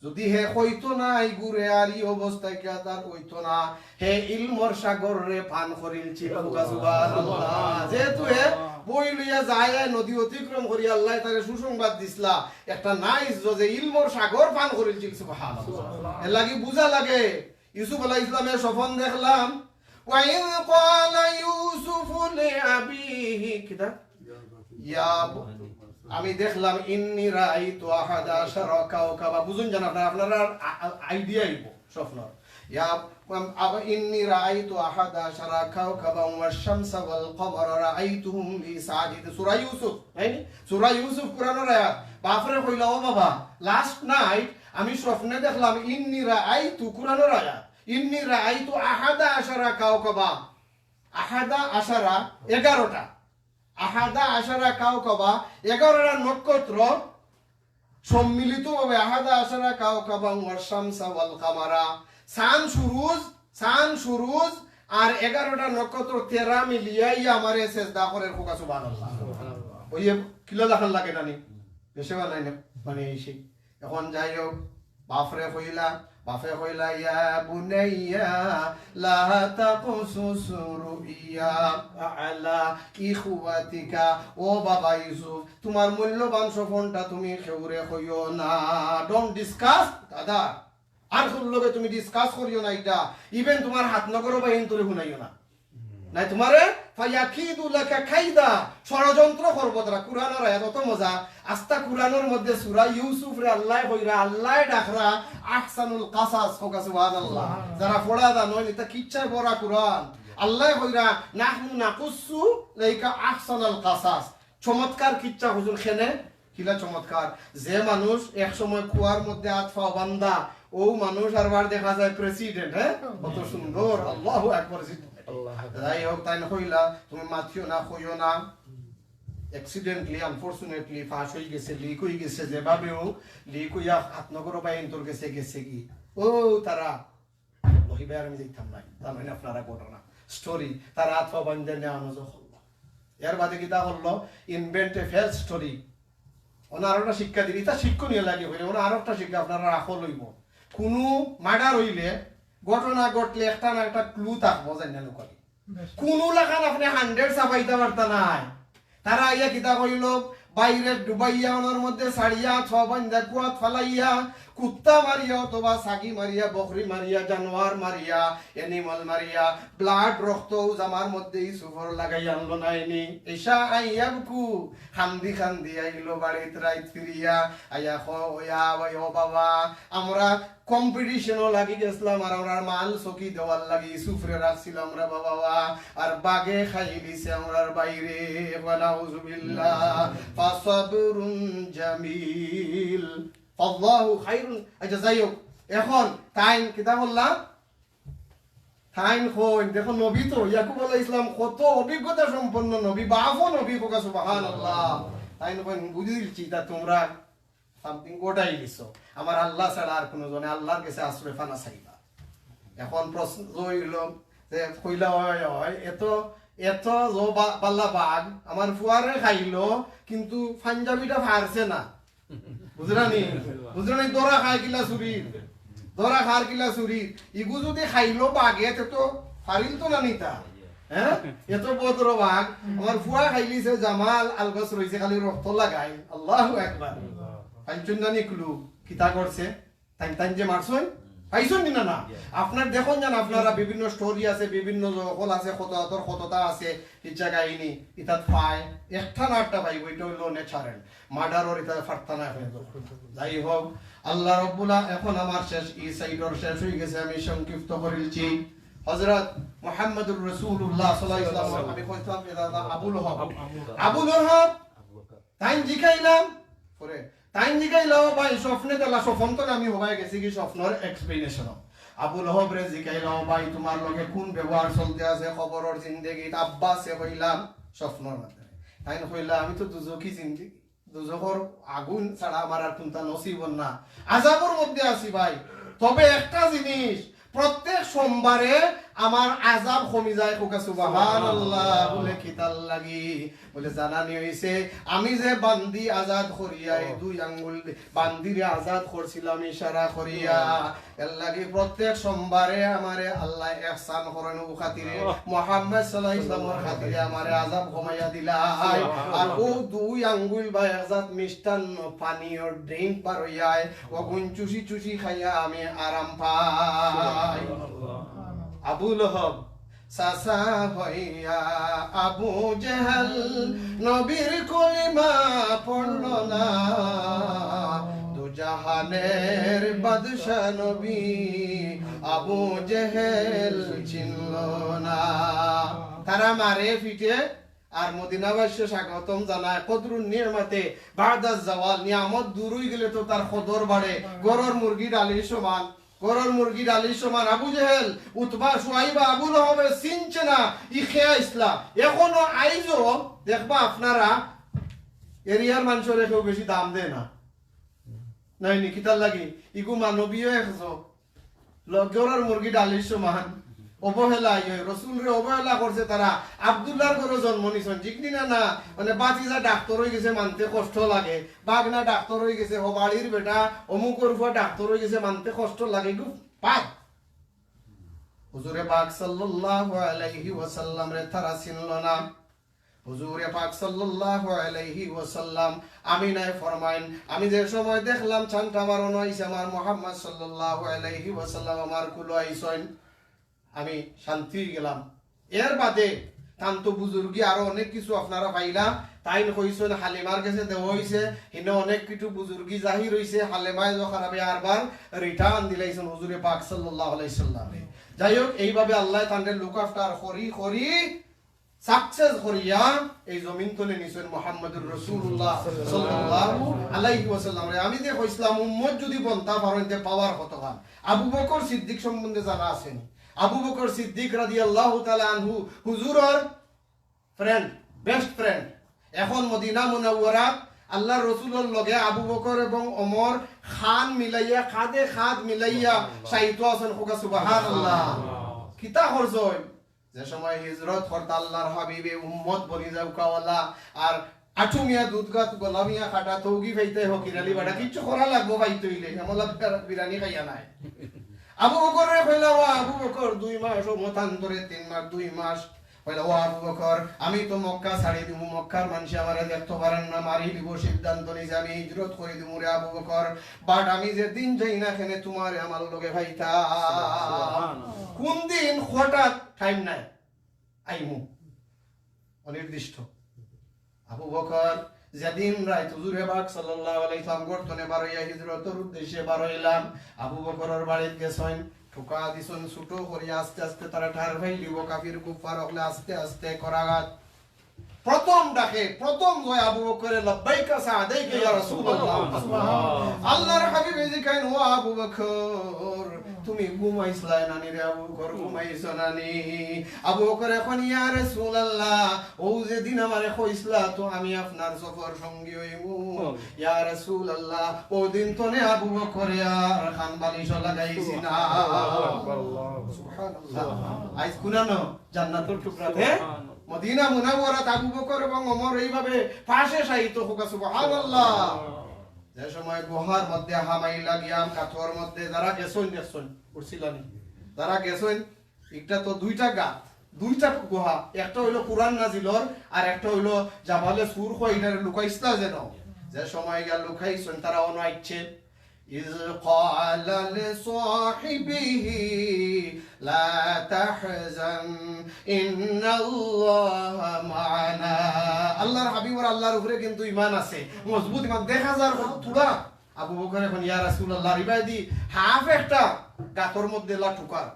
"যুদি হে কইতো না, ইগুরে আর ই অবস্থায় কিয়া তার অইতো না। হে ইলমর সাগররে পান করিলছিল।" সুবহানাল্লাহ। যেহেতু হে বই লইয়া যায়, নদী অতিক্রম করি আল্লায় তারে সুসংবাদ দিছলা, একটা নাইস যে ইলমর সাগর পান করিলছিল। সুবহানাল্লাহ। এর লাগি বুঝা লাগে, ইউসুফ আলাইহিস সালামে স্বপন দেখলাম, "ওয়া ইয ক্বালা ইউসুফু লিআবিহি", কিতা? "ইয়া ব-, আমি দেখলাম, ইন্নী রাআইতু আহাদা আশারা কাওকাবা।" বুঝুন জান আপনারা, আপনারা আ-, আ-, idea আইবো স্বপ্নর। "ইয়া, আব-, ইন্নী রাআইতু আহাদা আশারা কাওকাবা ওয়াশ শামসা ওয়াল কমারা রাআইতুহুম লি সাজিদিন।" সূরা ইউসুফ, তাই নি? সূরা ইউসুফ কুরআনর আয়াত। বাফরে কইলা, "ও বাবা, last night আমি স্বপ্নে দেখলাম, ইন্নী রাআইতু", কুরআনর আয়াত, "ইন্নী রাআইতু আহাদা আশারা কাওকাবা।" আহাদা আশারা, এগারোটা। আহাদা আশারা কাওকাবা, এগারোটা নক্ষত্র সম্মিলিতভাবে, "আহাদা আশারা কাওকাবা ওয়াশ শামসা ওয়াল কামারা", চান সুরুজ, চান সুরুজ আর এগারোটা নক্ষত্র তেরা মিলিয়াই আমারে সেজদা করের। কউক্কা সুবহানাল্লাহ। ওই যে কিলা লাখান লাগে না নি? বেশি বানাই না, মানে এই সেই। এখন যাই হোক, বাফরে কইলা, বাফে কইলা, "ইয়া বুনাইয়া লা তাকসুস রুইয়া আলা ইখওয়াতিকা।" ও বাবা ইউসুফ, তুমার মূল্যবান স্বপনটা তুমি কেউরে কইও না। Don't discuss, দাদা। আর কেউর লগে তুমি discuss করিও না ইটা। Even তুমার হাত নগর বা ইন্তরে হুনাইও না। নাই তুমারে, "ফায়াকিদু লাকা কাইদা", ষড়যন্ত্র করবো তারা। কুরআনর আয়াত, অত মজা। আস্তা কুরআনর মধ্যে সূরা ইউসুফরে আল্লায় কইরা, আল্লায় ডাকরা আহসানুল কাসাস, কউক্কা সুবহানাল্লাহ। যারা পড়া জানো, ইটা কিচ্ছায় ভরা কুরআন। আল্লায় কইরা, "নাহনু নাকুসু লাইকা আহসানাল কাসাস।" চমৎকার কিচ্ছা হুজুর খেনে, কিলা চমৎকার। যে মানুষ এক সময় কুয়ার মধ্যে আত পাও বান্ধা, অউ মানুষ আর বার দেখা যায় president, হ্যাঁ? কত সুন্দর, আল্লাহু আকবার। আল্লাহু আকবার। যাই হোক, তাইন কইলা, "তুমি মাতিও না, কইও না।" Accidentally, unfortunately, ফাঁস অই গেছে, leak অই গেছে, যেভাবেও leak অইয়া হাত নগর বা ইন্তর গেছে, গেছে কি? ও তারা লহিবে আর আমি যাইতাম নাই। তার মানে আপনারা ঘটনা, story, তারা আত পাও বান্ধা নেওয়া নজর করলো। এর বাদে কিতা করলো? Invent a false story। অনো আরোটা শিক্ষা দিন, ইটা শিক্ষণীয় লাগে কইলে, অনো আরোটা শিক্ষা আপনারা রাখো লইব। কুনু murder অইলে, ঘটনা ঘটলে একটা না একটা clue থাকবো, জানি না লোকালি। কুনু লাখান আপনে hundred ছাপাইতা পারতা নায়। তারা আইয়া কিতা কইলো, বাইরে ডুবাইয়া অনর মধ্যে ছাড়িয়া, আত পাও বান্ধা কুয়াত ফালাইয়া, কুত্তা মারিয়া অথবা ছাগি মারিয়া, বকরি মারিয়া, জানোয়ার মারিয়া, animal মারিয়া, blood রক্ত জামার মধ্যে ইউসুফর লাগাইয়া আনলো নায়নি। ইশা আইয়াবকু, কান্দি কান্দি আইলো বাড়িত রাইত ফিরিয়া, আইয়া কয়, "ওয়া, ওয়া, ও বাবা, আমরা competition-ও লাগি গেছলাম, আর আমরার মাল চকি দেওয়ার লাগি ইউসুফরে রাখছিলাম রে বাবা, আর বাঘে খাইলিছে আমরার ভাইরে।" ওয়া নাউজুবিল্লাহ। ফাসাবরুন জামিল। ফাল্লাহু খাইরুন। আচ্ছা, যাই হোক, এখন তাইন কিতা করলা? তাইন কইন, দেখো, নবী তো, ইয়াকুব আলাইহিস সালাম কত অভিজ্ঞতা সম্পন্ন নবী, বাফও নবী, কউক্কা সুবহানাল্লাহ। তাইন কইন, "বুঝিলছি, ইতা তুমরা something ঘটাই দিছো। আমার আল্লাহ ছাড়া আর কুনু জনে আল্লাহর গেছে আশ্রয় পানা চাইবা।" এখন প্রশ্ন অইলো যে, কইলা, "অয়, অয়, এত, এত জো বা-, বালা বাঘ, আমার ফুয়ারে খাইলো, কিন্তু পাঞ্জাবিটা ফারছে না।" বুঝরা নি? বুঝরা নি? ধরা খায় কিলা চুরির? ধরা খার কিলা চুরির? ইগু যুদি খাইলো বাঘে, তে তো ফারিল তো না নিতা। হ্যাঁ? এত ভদ্র বাঘ। আমার ফুয়া খাইলিছে, জামাল আলগস রইছে, খালি রক্ত লাগাই। আল্লাহু আকবার। পাইছইন না নি clue? কিতা করছে? তাইন, তাইন যে মারছইন, পাইছইন নি না? না। আপনার দেখইন যেন আপনারা বিভিন্ন story আছে, বিভিন্ন হকল আছে, কত আতর কততা আছে, কিচ্ছা কাহিনী, ইতাত পায়। একটা না একটা পাইবো, ইটা অইলো natural। Murder অর ইতা ফারতা না অখন। যাই হোক, আল্লাহ রব্বুল আ-, এখন আমার শেষ, ই side অর শেষ অই গেছে, আমি সংক্ষিপ্ত করিলছি। হযরত মুহাম্মদুর রাসূলুল্লাহ সাল্লাল্লাহু আলাইহি ওয়াসাল্লাম, আমি কইতাম, এ দাদা আবু লহব। আবু লহব, তাইন জিকাইলাম, পরে তাইন জিকাইলা, "ও ভাই, স্বপ্নে দেখলা?" স্বপ্ন তো না, আমি হবায় গেছি কি স্বপ্নর explanation। আবু লহবরে জিকাইলা, "ও ভাই, তুমার লগে কুন ব্যবহার চলতে আছে কবরর জিন্দেগিত?" আব্বাসে কইলাম, স্বপ্নর মাধ্যমে। তাইন কইলা, "আমি তো দুজখি জিন্দেগি, দুজখর আগুন ছাড়া আমার আর কুনটা নসিব অর না। আযাবর মধ্যে আছি ভাই, তবে একটা জিনিস, প্রত্যেক সোমবারে আমার আযাব কমি যায়।" কউক্কা সুবহানাল্লাহ। বুলে, "কিতার লাগি?" বুলে, "জানানি অইছে, আমি যে বান্দি আজাদ করিয়া, এই দুই আঙ্গুল দি-, বান্দিরে আজাদ করছিলাম ইশারা করিয়া, এর লাগি প্রত্যেক সোমবারে আমারে আল্লায় এহসান করইন, অউ খাতিরে, মুহাম্মদ সাল্লাল্লাহু আলাইহি ওয়াসাল্লামর খাতিরে আমারে আযাব কমাইয়া দিলা।" আর অউ দুই আঙ্গুল বা একজাত মিষ্টান্ন পানীয় drink বারইয়ায়, অগুন চুষি চুষি খাইয়া আমি আরাম পাই। আবু লহব, চাচা হইয়া আবু জেহেল নবীর কলিমা পড়ল না, দুজাহানের বাদশা নবী আবু জেহেল চিনল না। তারা মারে ফিটে আর মদিনাবাসীরে স্বাগতম জানায়। কদরুন নিয়ামতে বাদাজ জাওয়াল, নিয়ামত দূর অই গেলে তো তার কদর বাড়ে। ঘরর মুরগি ডালির সমান, ঘরর মুরগি ডালির সমান। আবু জেহেল, উতবা, শুয়াইবা, আবু লহবে চিনছে না, ই কে আইছলা। এখনো আইজও দেখবা আপনারা, এরিয়ার মানষরে কেউ বেশি দাম দেয় না। নায় নি, কিতার লাগি? ইগু মানবীয় একজন। ল-, ঘরর মুরগি ডালির সমান। অবহেলা, ইয়ে, রসুলরে অবহেলা করছে তারা। আব্দুল্লাহর ঘরো জন্ম নিছইন, ঠিক নি না? না, মানে, ভাতিজা ডাক্তার অই গেছে, মানতে কষ্ট লাগে। ভাগনা ডাক্তার অই গেছে, হবাড়ির বেটা অমুকর ফুয়া ডাক্তার অই গেছে, মানতে কষ্ট লাগে। ইগু পাপ। হুজুরে পাক সাল্লাল্লাহু আলাইহি ওয়াসাল্লামরে তারা চিনল না। হুজুরে পাক সাল্লাল্লাহু আলাইহি ওয়াসাল্লাম, আমিনায় ফরমাইন, আমি যে সময় দেখলাম চানটা বারোনো আইছে আমার মুহাম্মদ সাল্লাল্লাহু আলাইহি ওয়াসাল্লাম আমার কুলো আইছইন, আমি শান্তি অই গেলাম। এর বাদে তান তো বুজুর্গি আরো অনেক কিছু আপনারা পাইলা, তাইন কইছইন হালিমার গেছে দেওয়া অইছে, হিনো অনেক কিছু বুজুর্গি জাহির অইছে, হালিমায় যখন আমি আরবার return দিলাইছইন হুজুরে পাক সাল্লাল্লাহু আলাইহি সাল্লামে। যাই হোক, এইভাবে আল্লায় তানরে look after করি করি success করিয়া এই জমিন তলে নিছইন মুহাম্মদুর রাসূলুল্লাহ সাল্লাল্লাহু আলাইহি ওয়াসাল্লামরে। আমি যে কইছলাম, উম্মত যদি বনতা পারইন, তে power কতখান। আবু বকর সিদ্দিক সম্বন্ধে জানা আছে নি? আবু বকর সিদ্দিক রাদিয়াল্লাহু তাআলা আনহু হুজুরর friend, best friend। এখন মদিনা মুনাওয়ারাত আল্লাহর রসুলর লগে আবু বকর এবং ওমর খান মিলাইয়া, কাঁধে কাঁধ মিলাইয়া শায়িত আছইন। কউক্কা সুবহানাল্লাহ। কিতা করছইন? যে সময় হিজরত করতা আল্লাহর হাবিবে উম্মত বনি যাউক্কা ওয়ালা, আর আঠু মিয়া দুধ গাত গোলা মিয়া কাটা তৌগি পাইতে ফকির আলী বেটা, কিচ্ছু করা লাগবো পাইতে অইলে, আমলা বিরা-, বিরানি খাইয়া নায়। আবু বকররে কইলা, "ও আবু বকর, দুই মাস, ও মতান্তরে তিন মাস, দুই মাস।" কইলা, "ও আবু বকর, আমি তো মক্কা ছাড়ি দিমু, মক্কার মানষে আমারে দেখতো পারইন না, মারি দিবো, সিদ্ধান্ত নিছি আমি হিজরত করি দিমু রে আবু বকর, but আমি যেদিন যাই না কেনে তুমারে আমার লগে পাইতাম।" সুবহানাল্লাহ। কুন দিন হঠাৎ time নাই, আইমু, অনির্দিষ্ট। আবু বকর যেদিন রাইত হুজুরে পাক সাল্লাল্লাহু আলাইহি ওয়াসাল্লাম ঘর তনে বারইয়া হিজরতর উদ্দেশ্যে বারইলা, আবু বকরর বাড়িত গেছইন, ঠুকা দিছইন, ছোট করি আস্তে আস্তে তারা ঠার পাইলিবো, কাফির কুফফার অকলে আস্তে আস্তে করাঘাত। প্রথম ডাকে, প্রথম কয় আবু বকরে, "লাব্বাইকা সাদাইকা ইয়া রাসূলুল্লাহ।" আল্লাহর হাবিবে জিকাইন, "ও আবু বকর, তুমি ঘুমাইছলায় নানি রে আবু বকর, ঘুমাইছো নানি?" আবু বকরে কইন, "ইয়া রাসূলুল্লাহ, অউ যেদিন আমারে কইছলা তো আমি আপনার সফর সঙ্গী অইমু।" ইয়া রাসূলুল্লাহ, অউ দিন তনে আবু বকরে আর কান বালিশও লাগাইছি না। আল্লাহু আকবার, আল্লাহু আকবার। সুবহানাল্লাহ। আইজ কুনানো জান্নাতর টুকরা তে মদিনা মুনাওয়ারাত আবু বকর এবং ওমর এইভাবে পাশে শায়িত। কউক্কা সুবহানাল্লাহ। যে সময় গুহার মধ্যে হামাইলা গিয়া, গাতর মধ্যে যারা গেছইন, দেখছইন, উঠছিলা নি? যারা গেছইন, একটা তো দুইটা গাত, দুইটা গুহা, একটা অইলো কোরআন নাজিলর, আর একটা অইলো জাবালে সুর কয়, ইটারে লুকাইছলা যেন। যে সময় গিয়া লুকাইছইন, তারা অনো আইছে। إذ قال لصاحبه لا تحزن إن الله معنا। আল্লাহর হাবিবর আল্লাহর উপরে কিন্তু ইমান আছে, মজবুত ইমান। দেখা যার থুড়া। আবু বকরে কইন, ইয়া রাসুলাল্লাহ, ইবায়দি হাফ একটা গাতর মধ্যে লা ঠুকার।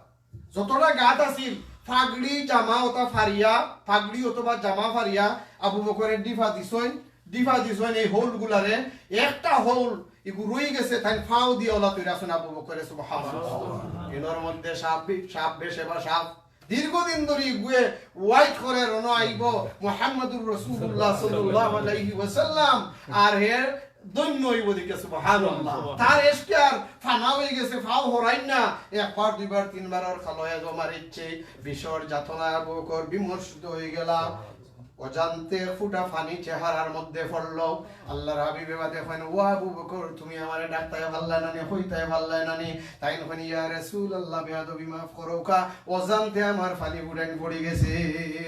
যতটা গাত আছিল, ফাগড়ি জামা অতা ফারিয়া, ফাগড়ি অথবা জামা ফারিয়া আবু বকরে ডিফা দিছইন, ডিফা দিছইন এই হোল গুলারে। একটা হোল ইগু রই গেছে, তাইন ফাও দিয়া অলা তৈরা আছইন আবু বকরে, সুবহানাল্লাহ। ইনোর মধ্যে সাপ বি-, সাপ বেশে বা সাপ। দীর্ঘদিন ধরি ইগুয়ে ওয়াইট করে রনো আইবো মুহাম্মাদুর রাসূলুল্লাহ সাল্লাল্লাহু আলাইহি ওয়াসাল্লাম। আর হে ধন্য অইবো দেখে, সুবহানাল্লাহ। তার এশকে আর ফানা অই গেছে, ফাও হরাইন না। একবার, দুইবার, তিনবার আর খালয়া জমার ইচ্ছে, বিষর যাতনায় আবু বকর বিমর্ষিত অই গেলা। অজান্তে ফুটা ফানি চেহারার মধ্যে পড়লো। আল্লাহর হাবিবে বাদে কইন, ও আবু বকর, তুমি আমারে ডাকতায় পারলায় না নি, কইতায় পারলায় না নি? তাইন কইন, ইয়া রাসুলাল্লাহ, বেয়াদবি মাফ করউক্কা, অজান্তে আমার ফানি ফুটাইন পড়ি গেছে।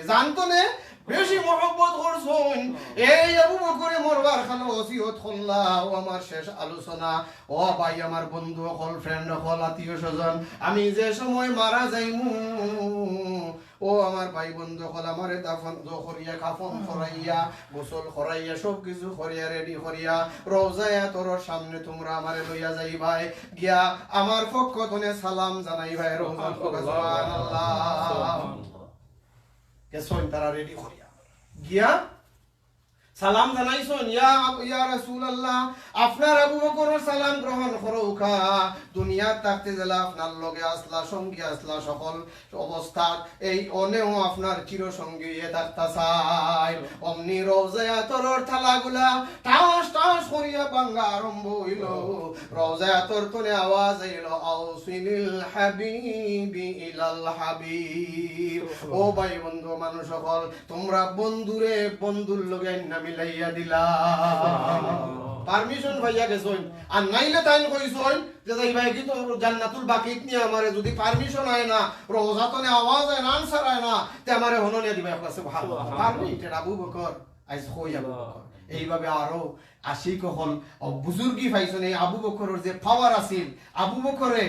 জানতো নে, বেশি মহব্বত করছইন। এই আবু বকরে মরবার খালো ওসিয়ত করলা, ও আমার শেষ আলোচনা। ও ভাই, আমার বন্ধু অকল, ফ্রেন্ড অকল, আত্মীয় স্বজন, আমি যে সময় মারা যাইমু, ও আমার ভাই বন্ধু অকল, আমারে দাফন করিয়া, কাফন করাইয়া, গোসল করাইয়া, সব কিছু করিয়া, রেডি করিয়া, রওজায়ে আতরর সামনে তুমরা আমারে লইয়া যাইবায়। গিয়া আমার পক্ষ থনে সালাম জানাইবায়, রওজাত। সুবহানাল্লাহ। গেছইন তারা রেডি করিয়া। গিয়া সালাম জানাইছইন, ইয়া আব-, ইয়া রাসুলাল্লাহ, আপনার আবু বকরর সালাম গ্রহণ করউক্কা। দুনিয়াত থাকতে যেলা আপনার লগে আছলা, সঙ্গী আছলা, সকল অবস্থাত এই অনেও আপনার চিরসঙ্গী অইয়া থাকতা চাই। অমনি রওজায়ে আতরর তালাগুলা টাস টাস করিয়া ভাঙ্গা আরম্ভ অইলো। রওজায়ে আতর থনে আওয়াজ আইলো, আউসিলিল হাবিবি ইলাল হাবিব। ও ভাই বন্ধু মানুষ অকল, তুমরা বন্ধুরে বন্ধুর লগে আইন্না মিলাইয়া দিলা। পারমিশন পাইয়া গেছইন, আর নাইলে তাইন কইছইন যে, যাইবায় কি তো জান্নাতুল বাকিত নি আমারে, যদি পারমিশন আয় না, রওজা থনে আওয়াজ আয় না, আনসার আয় না, তে আমারে হনো নিয়া দিবায়। সুবহানাল্লাহ। পারমিশন আবু বকর, আইজ কই আবু বকর। এইভাবে আরো আশিক অকল, ও বুজুর্গি পাইছইন। এই আবু বকরর যে পাওয়ার আছিল, আবু বকরে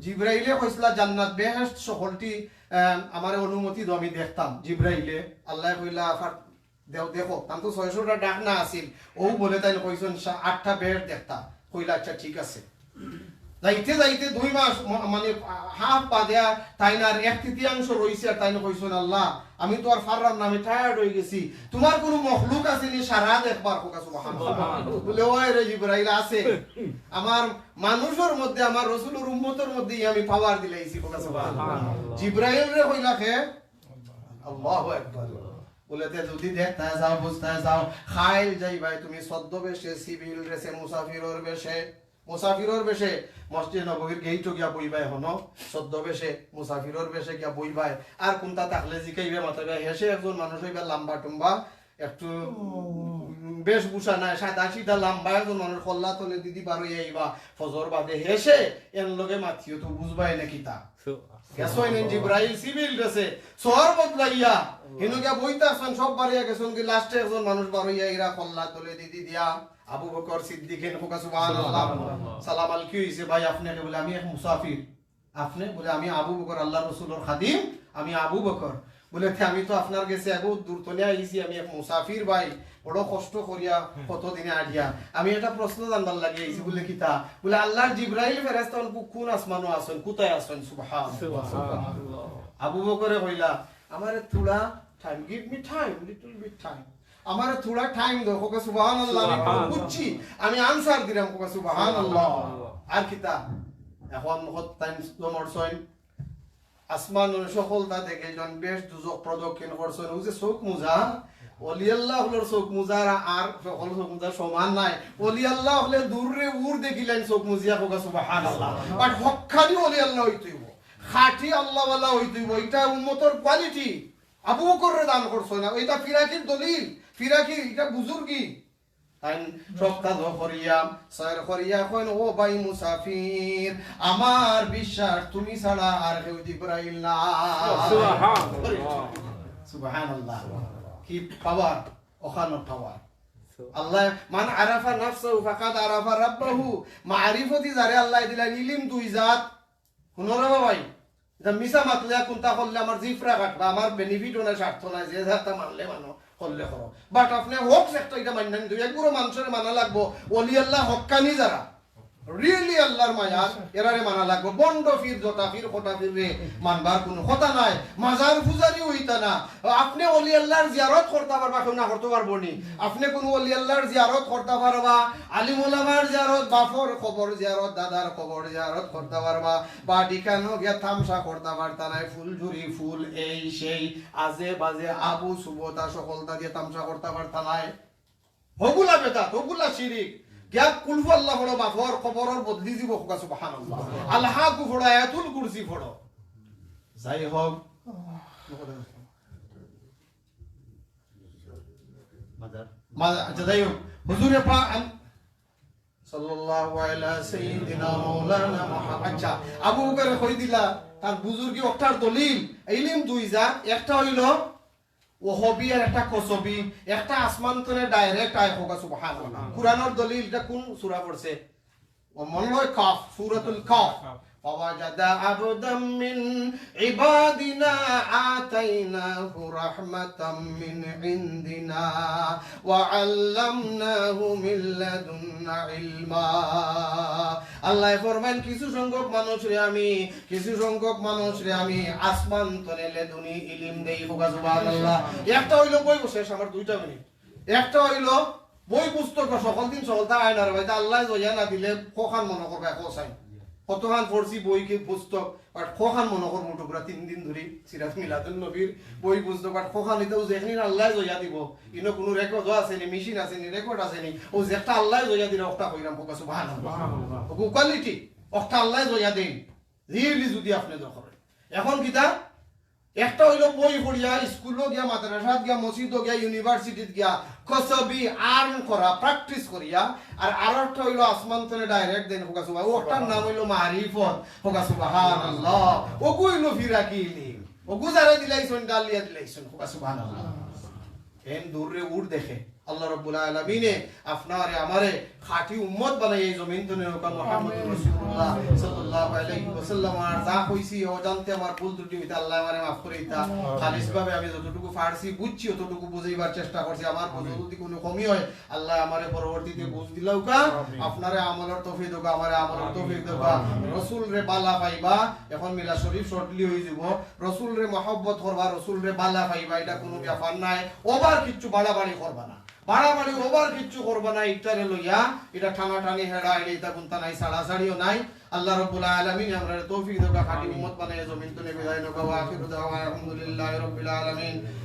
জিব্রাইলে কইছলা, জান্নাত বেহেশত সকলটি, আহ, আমারে অনুমতি দেও, আমি দেখতাম। জিব্রাইলে, আল্লায় কইলা, ফার-, দেও, দেখো, তান তো ছয়শোটা ডাক না আছিল, অউ বলে তাইন কইছইন, সা-, আটটা বেহেশত দেখতা। কইলা, আচ্ছা, ঠিক আছে। যাইতে যাইতে দুই মাস, ম-, মানে, আ, হাফ বাদে আর তাইন আর এক তৃতীয়াংশ রইছে, আর তাইন কইছইন, আল্লাহ, আমি তো আর পাররাম না, আমি টায়ার্ড অই গেছি। তুমার কুনু মখলুক আছে নি, সারা দেখবার, কউক্কা সুবহানাল্লাহ। বলে, ওই রে জিব্রাইল, আছে। আমার মানুষর মধ্যে, আমার রসুলর উম্মতর মধ্যে আমি পাওয়ার দিলাইছি, কউক্কা সুবহানাল্লাহ। জিব্রাইলরে কইলা কে? আল্লাহু আকবার। বলে, তে যদি দেখতায় চাও, বুঝতায় চাও, কাইল যাইবায় তুমি ছদ্মবেশে, সিভিল ড্রেসে, মুসাফিরর বেশে, মুসাফিরর বেশে মসজিদে নববীর গেইটো গিয়া বইবায়, হনো ছদ্মবেশে, মুসাফিরর বেশে গিয়া বইবায়। আর কুনটা থাকলে জিকাইবায়, মাতাইবায়। হেষে একজন মানুষ অইবা লাম্বা টুম্বা, একটু, উম, বেশভূষা নাই, সাদা সিধা লাম্বা একজন মানুষ কল্লা তলে দিদি বারইয়া আইবা, ফজর বাদে হেষে এন লগে মাতিও তো বুঝবায় না কিতা। গেছইন জিব্রাইল সিভিল ড্রেসে, সর বদলাইয়া, হিনো গিয়া বইতা আছইন, সব বারইয়া গেছইন, কি লাস্টে একজন মানুষ বারইয়া আইরা কল্লা তলে দিদি দিয়া, আবু বকর সিদ্দিক, হেন কউক্কা সুবহানাল্লাহ। সুবহানাল্লাহ। সালাম আল, কি অইছে ভাই, আপনে কে? বলে, আমি এক মুসাফির। আপনে? বলে, আমি আবু বকর, আল্লাহর রসুলর খাদিম, আমি আবু বকর। বলে, তে আমি তো আপনার গেছে এগু দূর তনে আইছি, আমি এক মুসাফির ভাই, বড় কষ্ট করিয়া কতদিনে আইয়া। আমি একটা প্রশ্ন জানবার লাগি আইছি। বলে, কিতা? বলে, আল্লাহর জিব্রাইল ফেরেশতা অনকু কুন আসমানো আছইন, কুথায় আছইন? সুবহানাল্লাহ। সুবহানাল্লাহ। আবু বকরে কইলা, আমারে থুড়া time, give me time, little bit time। আমারে থুড়া time দেও, কউক্কা সুবহানাল্লাহ, আমি সুবহানাল্লাহ। বুঝছি, আমি আনসার দিরাম, কউক্কা সুবহানাল্লাহ। সুবহানাল্লাহ। আর কিতা? এখন হত time জমরছইন, আসমান সফলতা দেখে জন বেশ দুজখ প্রদক্ষিণ করছইন। অউ যে চউখ মুজা, অলি আল্লাহ অকলর চউখ মুজার আর সকল চউখ মুজার সমান নায়। অলি আল্লাহ অকলে দূররে উর দেখিলাইন চউখ মুজিয়া, কউক্কা সুবহানাল্লাহ। But হক্কানি অলি আল্লাহ অইতে অইবো, খাঁটি আল্লাহওয়ালা অইতে অইবো, ইটা উম্মতর quality। আবু বকররে দান করছইন না, ইটা ফিরাকির দলিল, ফিরাকির, ইটা বুজুর্গি। তাইন সব কাজ করিয়া, সয়র করিয়া কইন, "ও ভাই মুসাফির, আমার বিশ্বাস তুমি ছাড়া আর কেউ জিব্রাইল না।" সুবহানাল্লাহ। সুবহানাল্লাহ। কি পাওয়ার, ওখানো পাওয়ার। আল্লাহ, "মান আরাফা নাফসাহু ফাকাদ আরাফা রাব্বাহু।" মারিফতি যারে আল্লাহ দিলা, ইলিম দুই জাত, হুনো রে বাবাই, ইতা মিছা মাতলে আর কুন্তা করলে আমার জিফরা কাটবা, আমার benefit-ও নাই, স্বার্থ নাই, যে যাতা মানলে মানো, করলে করো। But আপনে হক একটা ইটা মানইন না, কিন্তু এক গুরু মানুষরে মানা লাগবো, ওলি আল্লাহ হক্কানি যারা, really আল্লাহর মায়ার, এরারে মানা লাগবো। বন্ড ফির, জটা ফির, খটা ফিররে মানবার কুনু কথা নাই। মাজার পূজারি অইতা না। আপনে ওলি আল্লাহর জিয়ারত করতা পারবা, কেউ না করতো পারবো নি? আপনে কুনু ওলি আল্লাহর জিয়ারত করতা পারবা, আলিম ওলামার জিয়ারত, বাফর কবর জিয়ারত, দাদার কবর জিয়ারত করতা পারবা, বাটিকানো গিয়া তামশা করতা পারতা নায়, ফুলঝুরি ফুল, এই সেই, আজে বাজে আবু সুবতা সকলতা দিয়া তামশা করতা পারতা নায়। হগুলা বেদাত, হগুলা শিরিক। গিয়া কুলহু আল্লাহ পড়ো, বাফর কবরর বদলি দিব, কউক্কা সুবহানাল্লাহ। আলহাকু পড়ো, আয়াতুল কুরসি পড়ো। যাই হোক, মা-, আচ্ছা, যাই হোক, হুজুরে পা-, আন-, সাল্লাল্লাহু আলা সাইয়্যিদিনা মাওলানা মুহাম্মদ। আচ্ছা, আবু বকরে কই দিলা, তার বুজুর্গি অটার দলিল, ইলিম দুই জাত, একটা অইলো ওহবি আর একটা কসবি, একটা আসমান তনে direct আয়, কউক্কা সুবহানাল্লাহ। কুরআনর দলিল, ইটা কুন সূরা পড়ছে? ও মনে হয় কাফ, সূরাতুল কাফ। فوجد عبدا من عبادنا آتيناه رحمة من عندنا وعلمناه من لدنا علما। আল্লায় ফরমাইন, কিছু সংখ্যক মানুষরে আমি, কিছু সংখ্যক মানুষরে আমি আসমান তনে লেদুনি ইলিম দেই, কউক্কা সুবহানাল্লাহ। একটা অইলো বই, শেষ আমার দুইটা মিনিট। একটা অইলো বই পুস্তক, সকল দিন সকলতা আয় না রে ভাই, তা আল্লায় জয়া না দিলে কখান মনো করবা, কও চাইন। কতখান পড়ছি বই কি পুস্তক, but কখান মনো করমু টুকরা তিন দিন ধরি সিরাত মিলাদুন নবীর বই পুস্তক, but কখান ইতাও যেখান আল্লায় জয়া দিবো, ইনো কুনু record-ও আছে নি, machine আছে নি, record আছে নি, অউ যেটা আল্লায় জয়া দিরা, অটা কইরাম, কউক্কা সুবহানাল্লাহ। সুবহানাল্লাহ। অউ quality, অটা আল্লায় জয়া দেইন। Really যদি আপনে দখল অয়। এখন কিতা? একটা অইলো বই পড়িয়া, স্কুলো গিয়া, মাদ্রাসাত গিয়া, মসজিদো গিয়া, university-ত গিয়া, কসবি earn করা, practice করিয়া, আর আরোকটা অইলো আসমান তনে direct দেইন, কউক্কা সুবহান-, অটার নাম অইলো মারিফত, কউক্কা সুবহানাল্লাহ। অগু অইলো ফিরাকি ইলিম। অগু যারে দিলাইছইন, ডালিয়া দিলাইছইন, কউক্কা সুবহানাল্লাহ। এন দূররে উর দেখে। আল্লাহ রাব্বুল আলামিনে আপনারে আমারে খাঁটি উম্মত বানাইয়া এই জমিন তনে নেউক্কা মুহাম্মদুর রাসূলুল্লাহ সাল্লাল্লাহু আলাইহি ওয়াসাল্লাম। আর যা কইছি অজান্তে আমার ভুল ত্রুটি অইতা আল্লায় আমারে মাফ করিতা। খালিসভাবে আমি যতটুকু পারছি বুঝছি, অতটুকু বুঝাইবার চেষ্টা করছি। আমার বুঝো যদি কুনু কমি অয়, আল্লায় আমারে পরবর্তীতে বুঝ দিলাউক্কা। আপনারে আমলর তৌফিক দেউক্কা, আমারে আমলর তৌফিক দেউক্কা। রসুলরে বালা পাইবা, এখন মিলাদ শরীফ shortly অইযিবো। রসুলরে মহব্বত করবা, রসুলরে বালা পাইবা, ইটা কুনু ব্যাপার নায়। Over কিচ্ছু বাড়াবাড়ি করবা না। বাড়াবাড়ি over কিচ্ছু করবা না, ইটারে লইয়া, ইটা টানাটানি হেড়া, ইটা ইতা কুন্তা নাই, ছাড়াছাড়িও নাই। আল্লাহ রাব্বুল আলামিন আমরারে তৌফিক দেউক্কা, খাঁটি উম্মত বানাইয়া জমিন তনে বিদায় নেউক্কা। ওয়া আখিরু দাওয়ানা আলহামদুলিল্লাহি রাব্বিল আলামিন।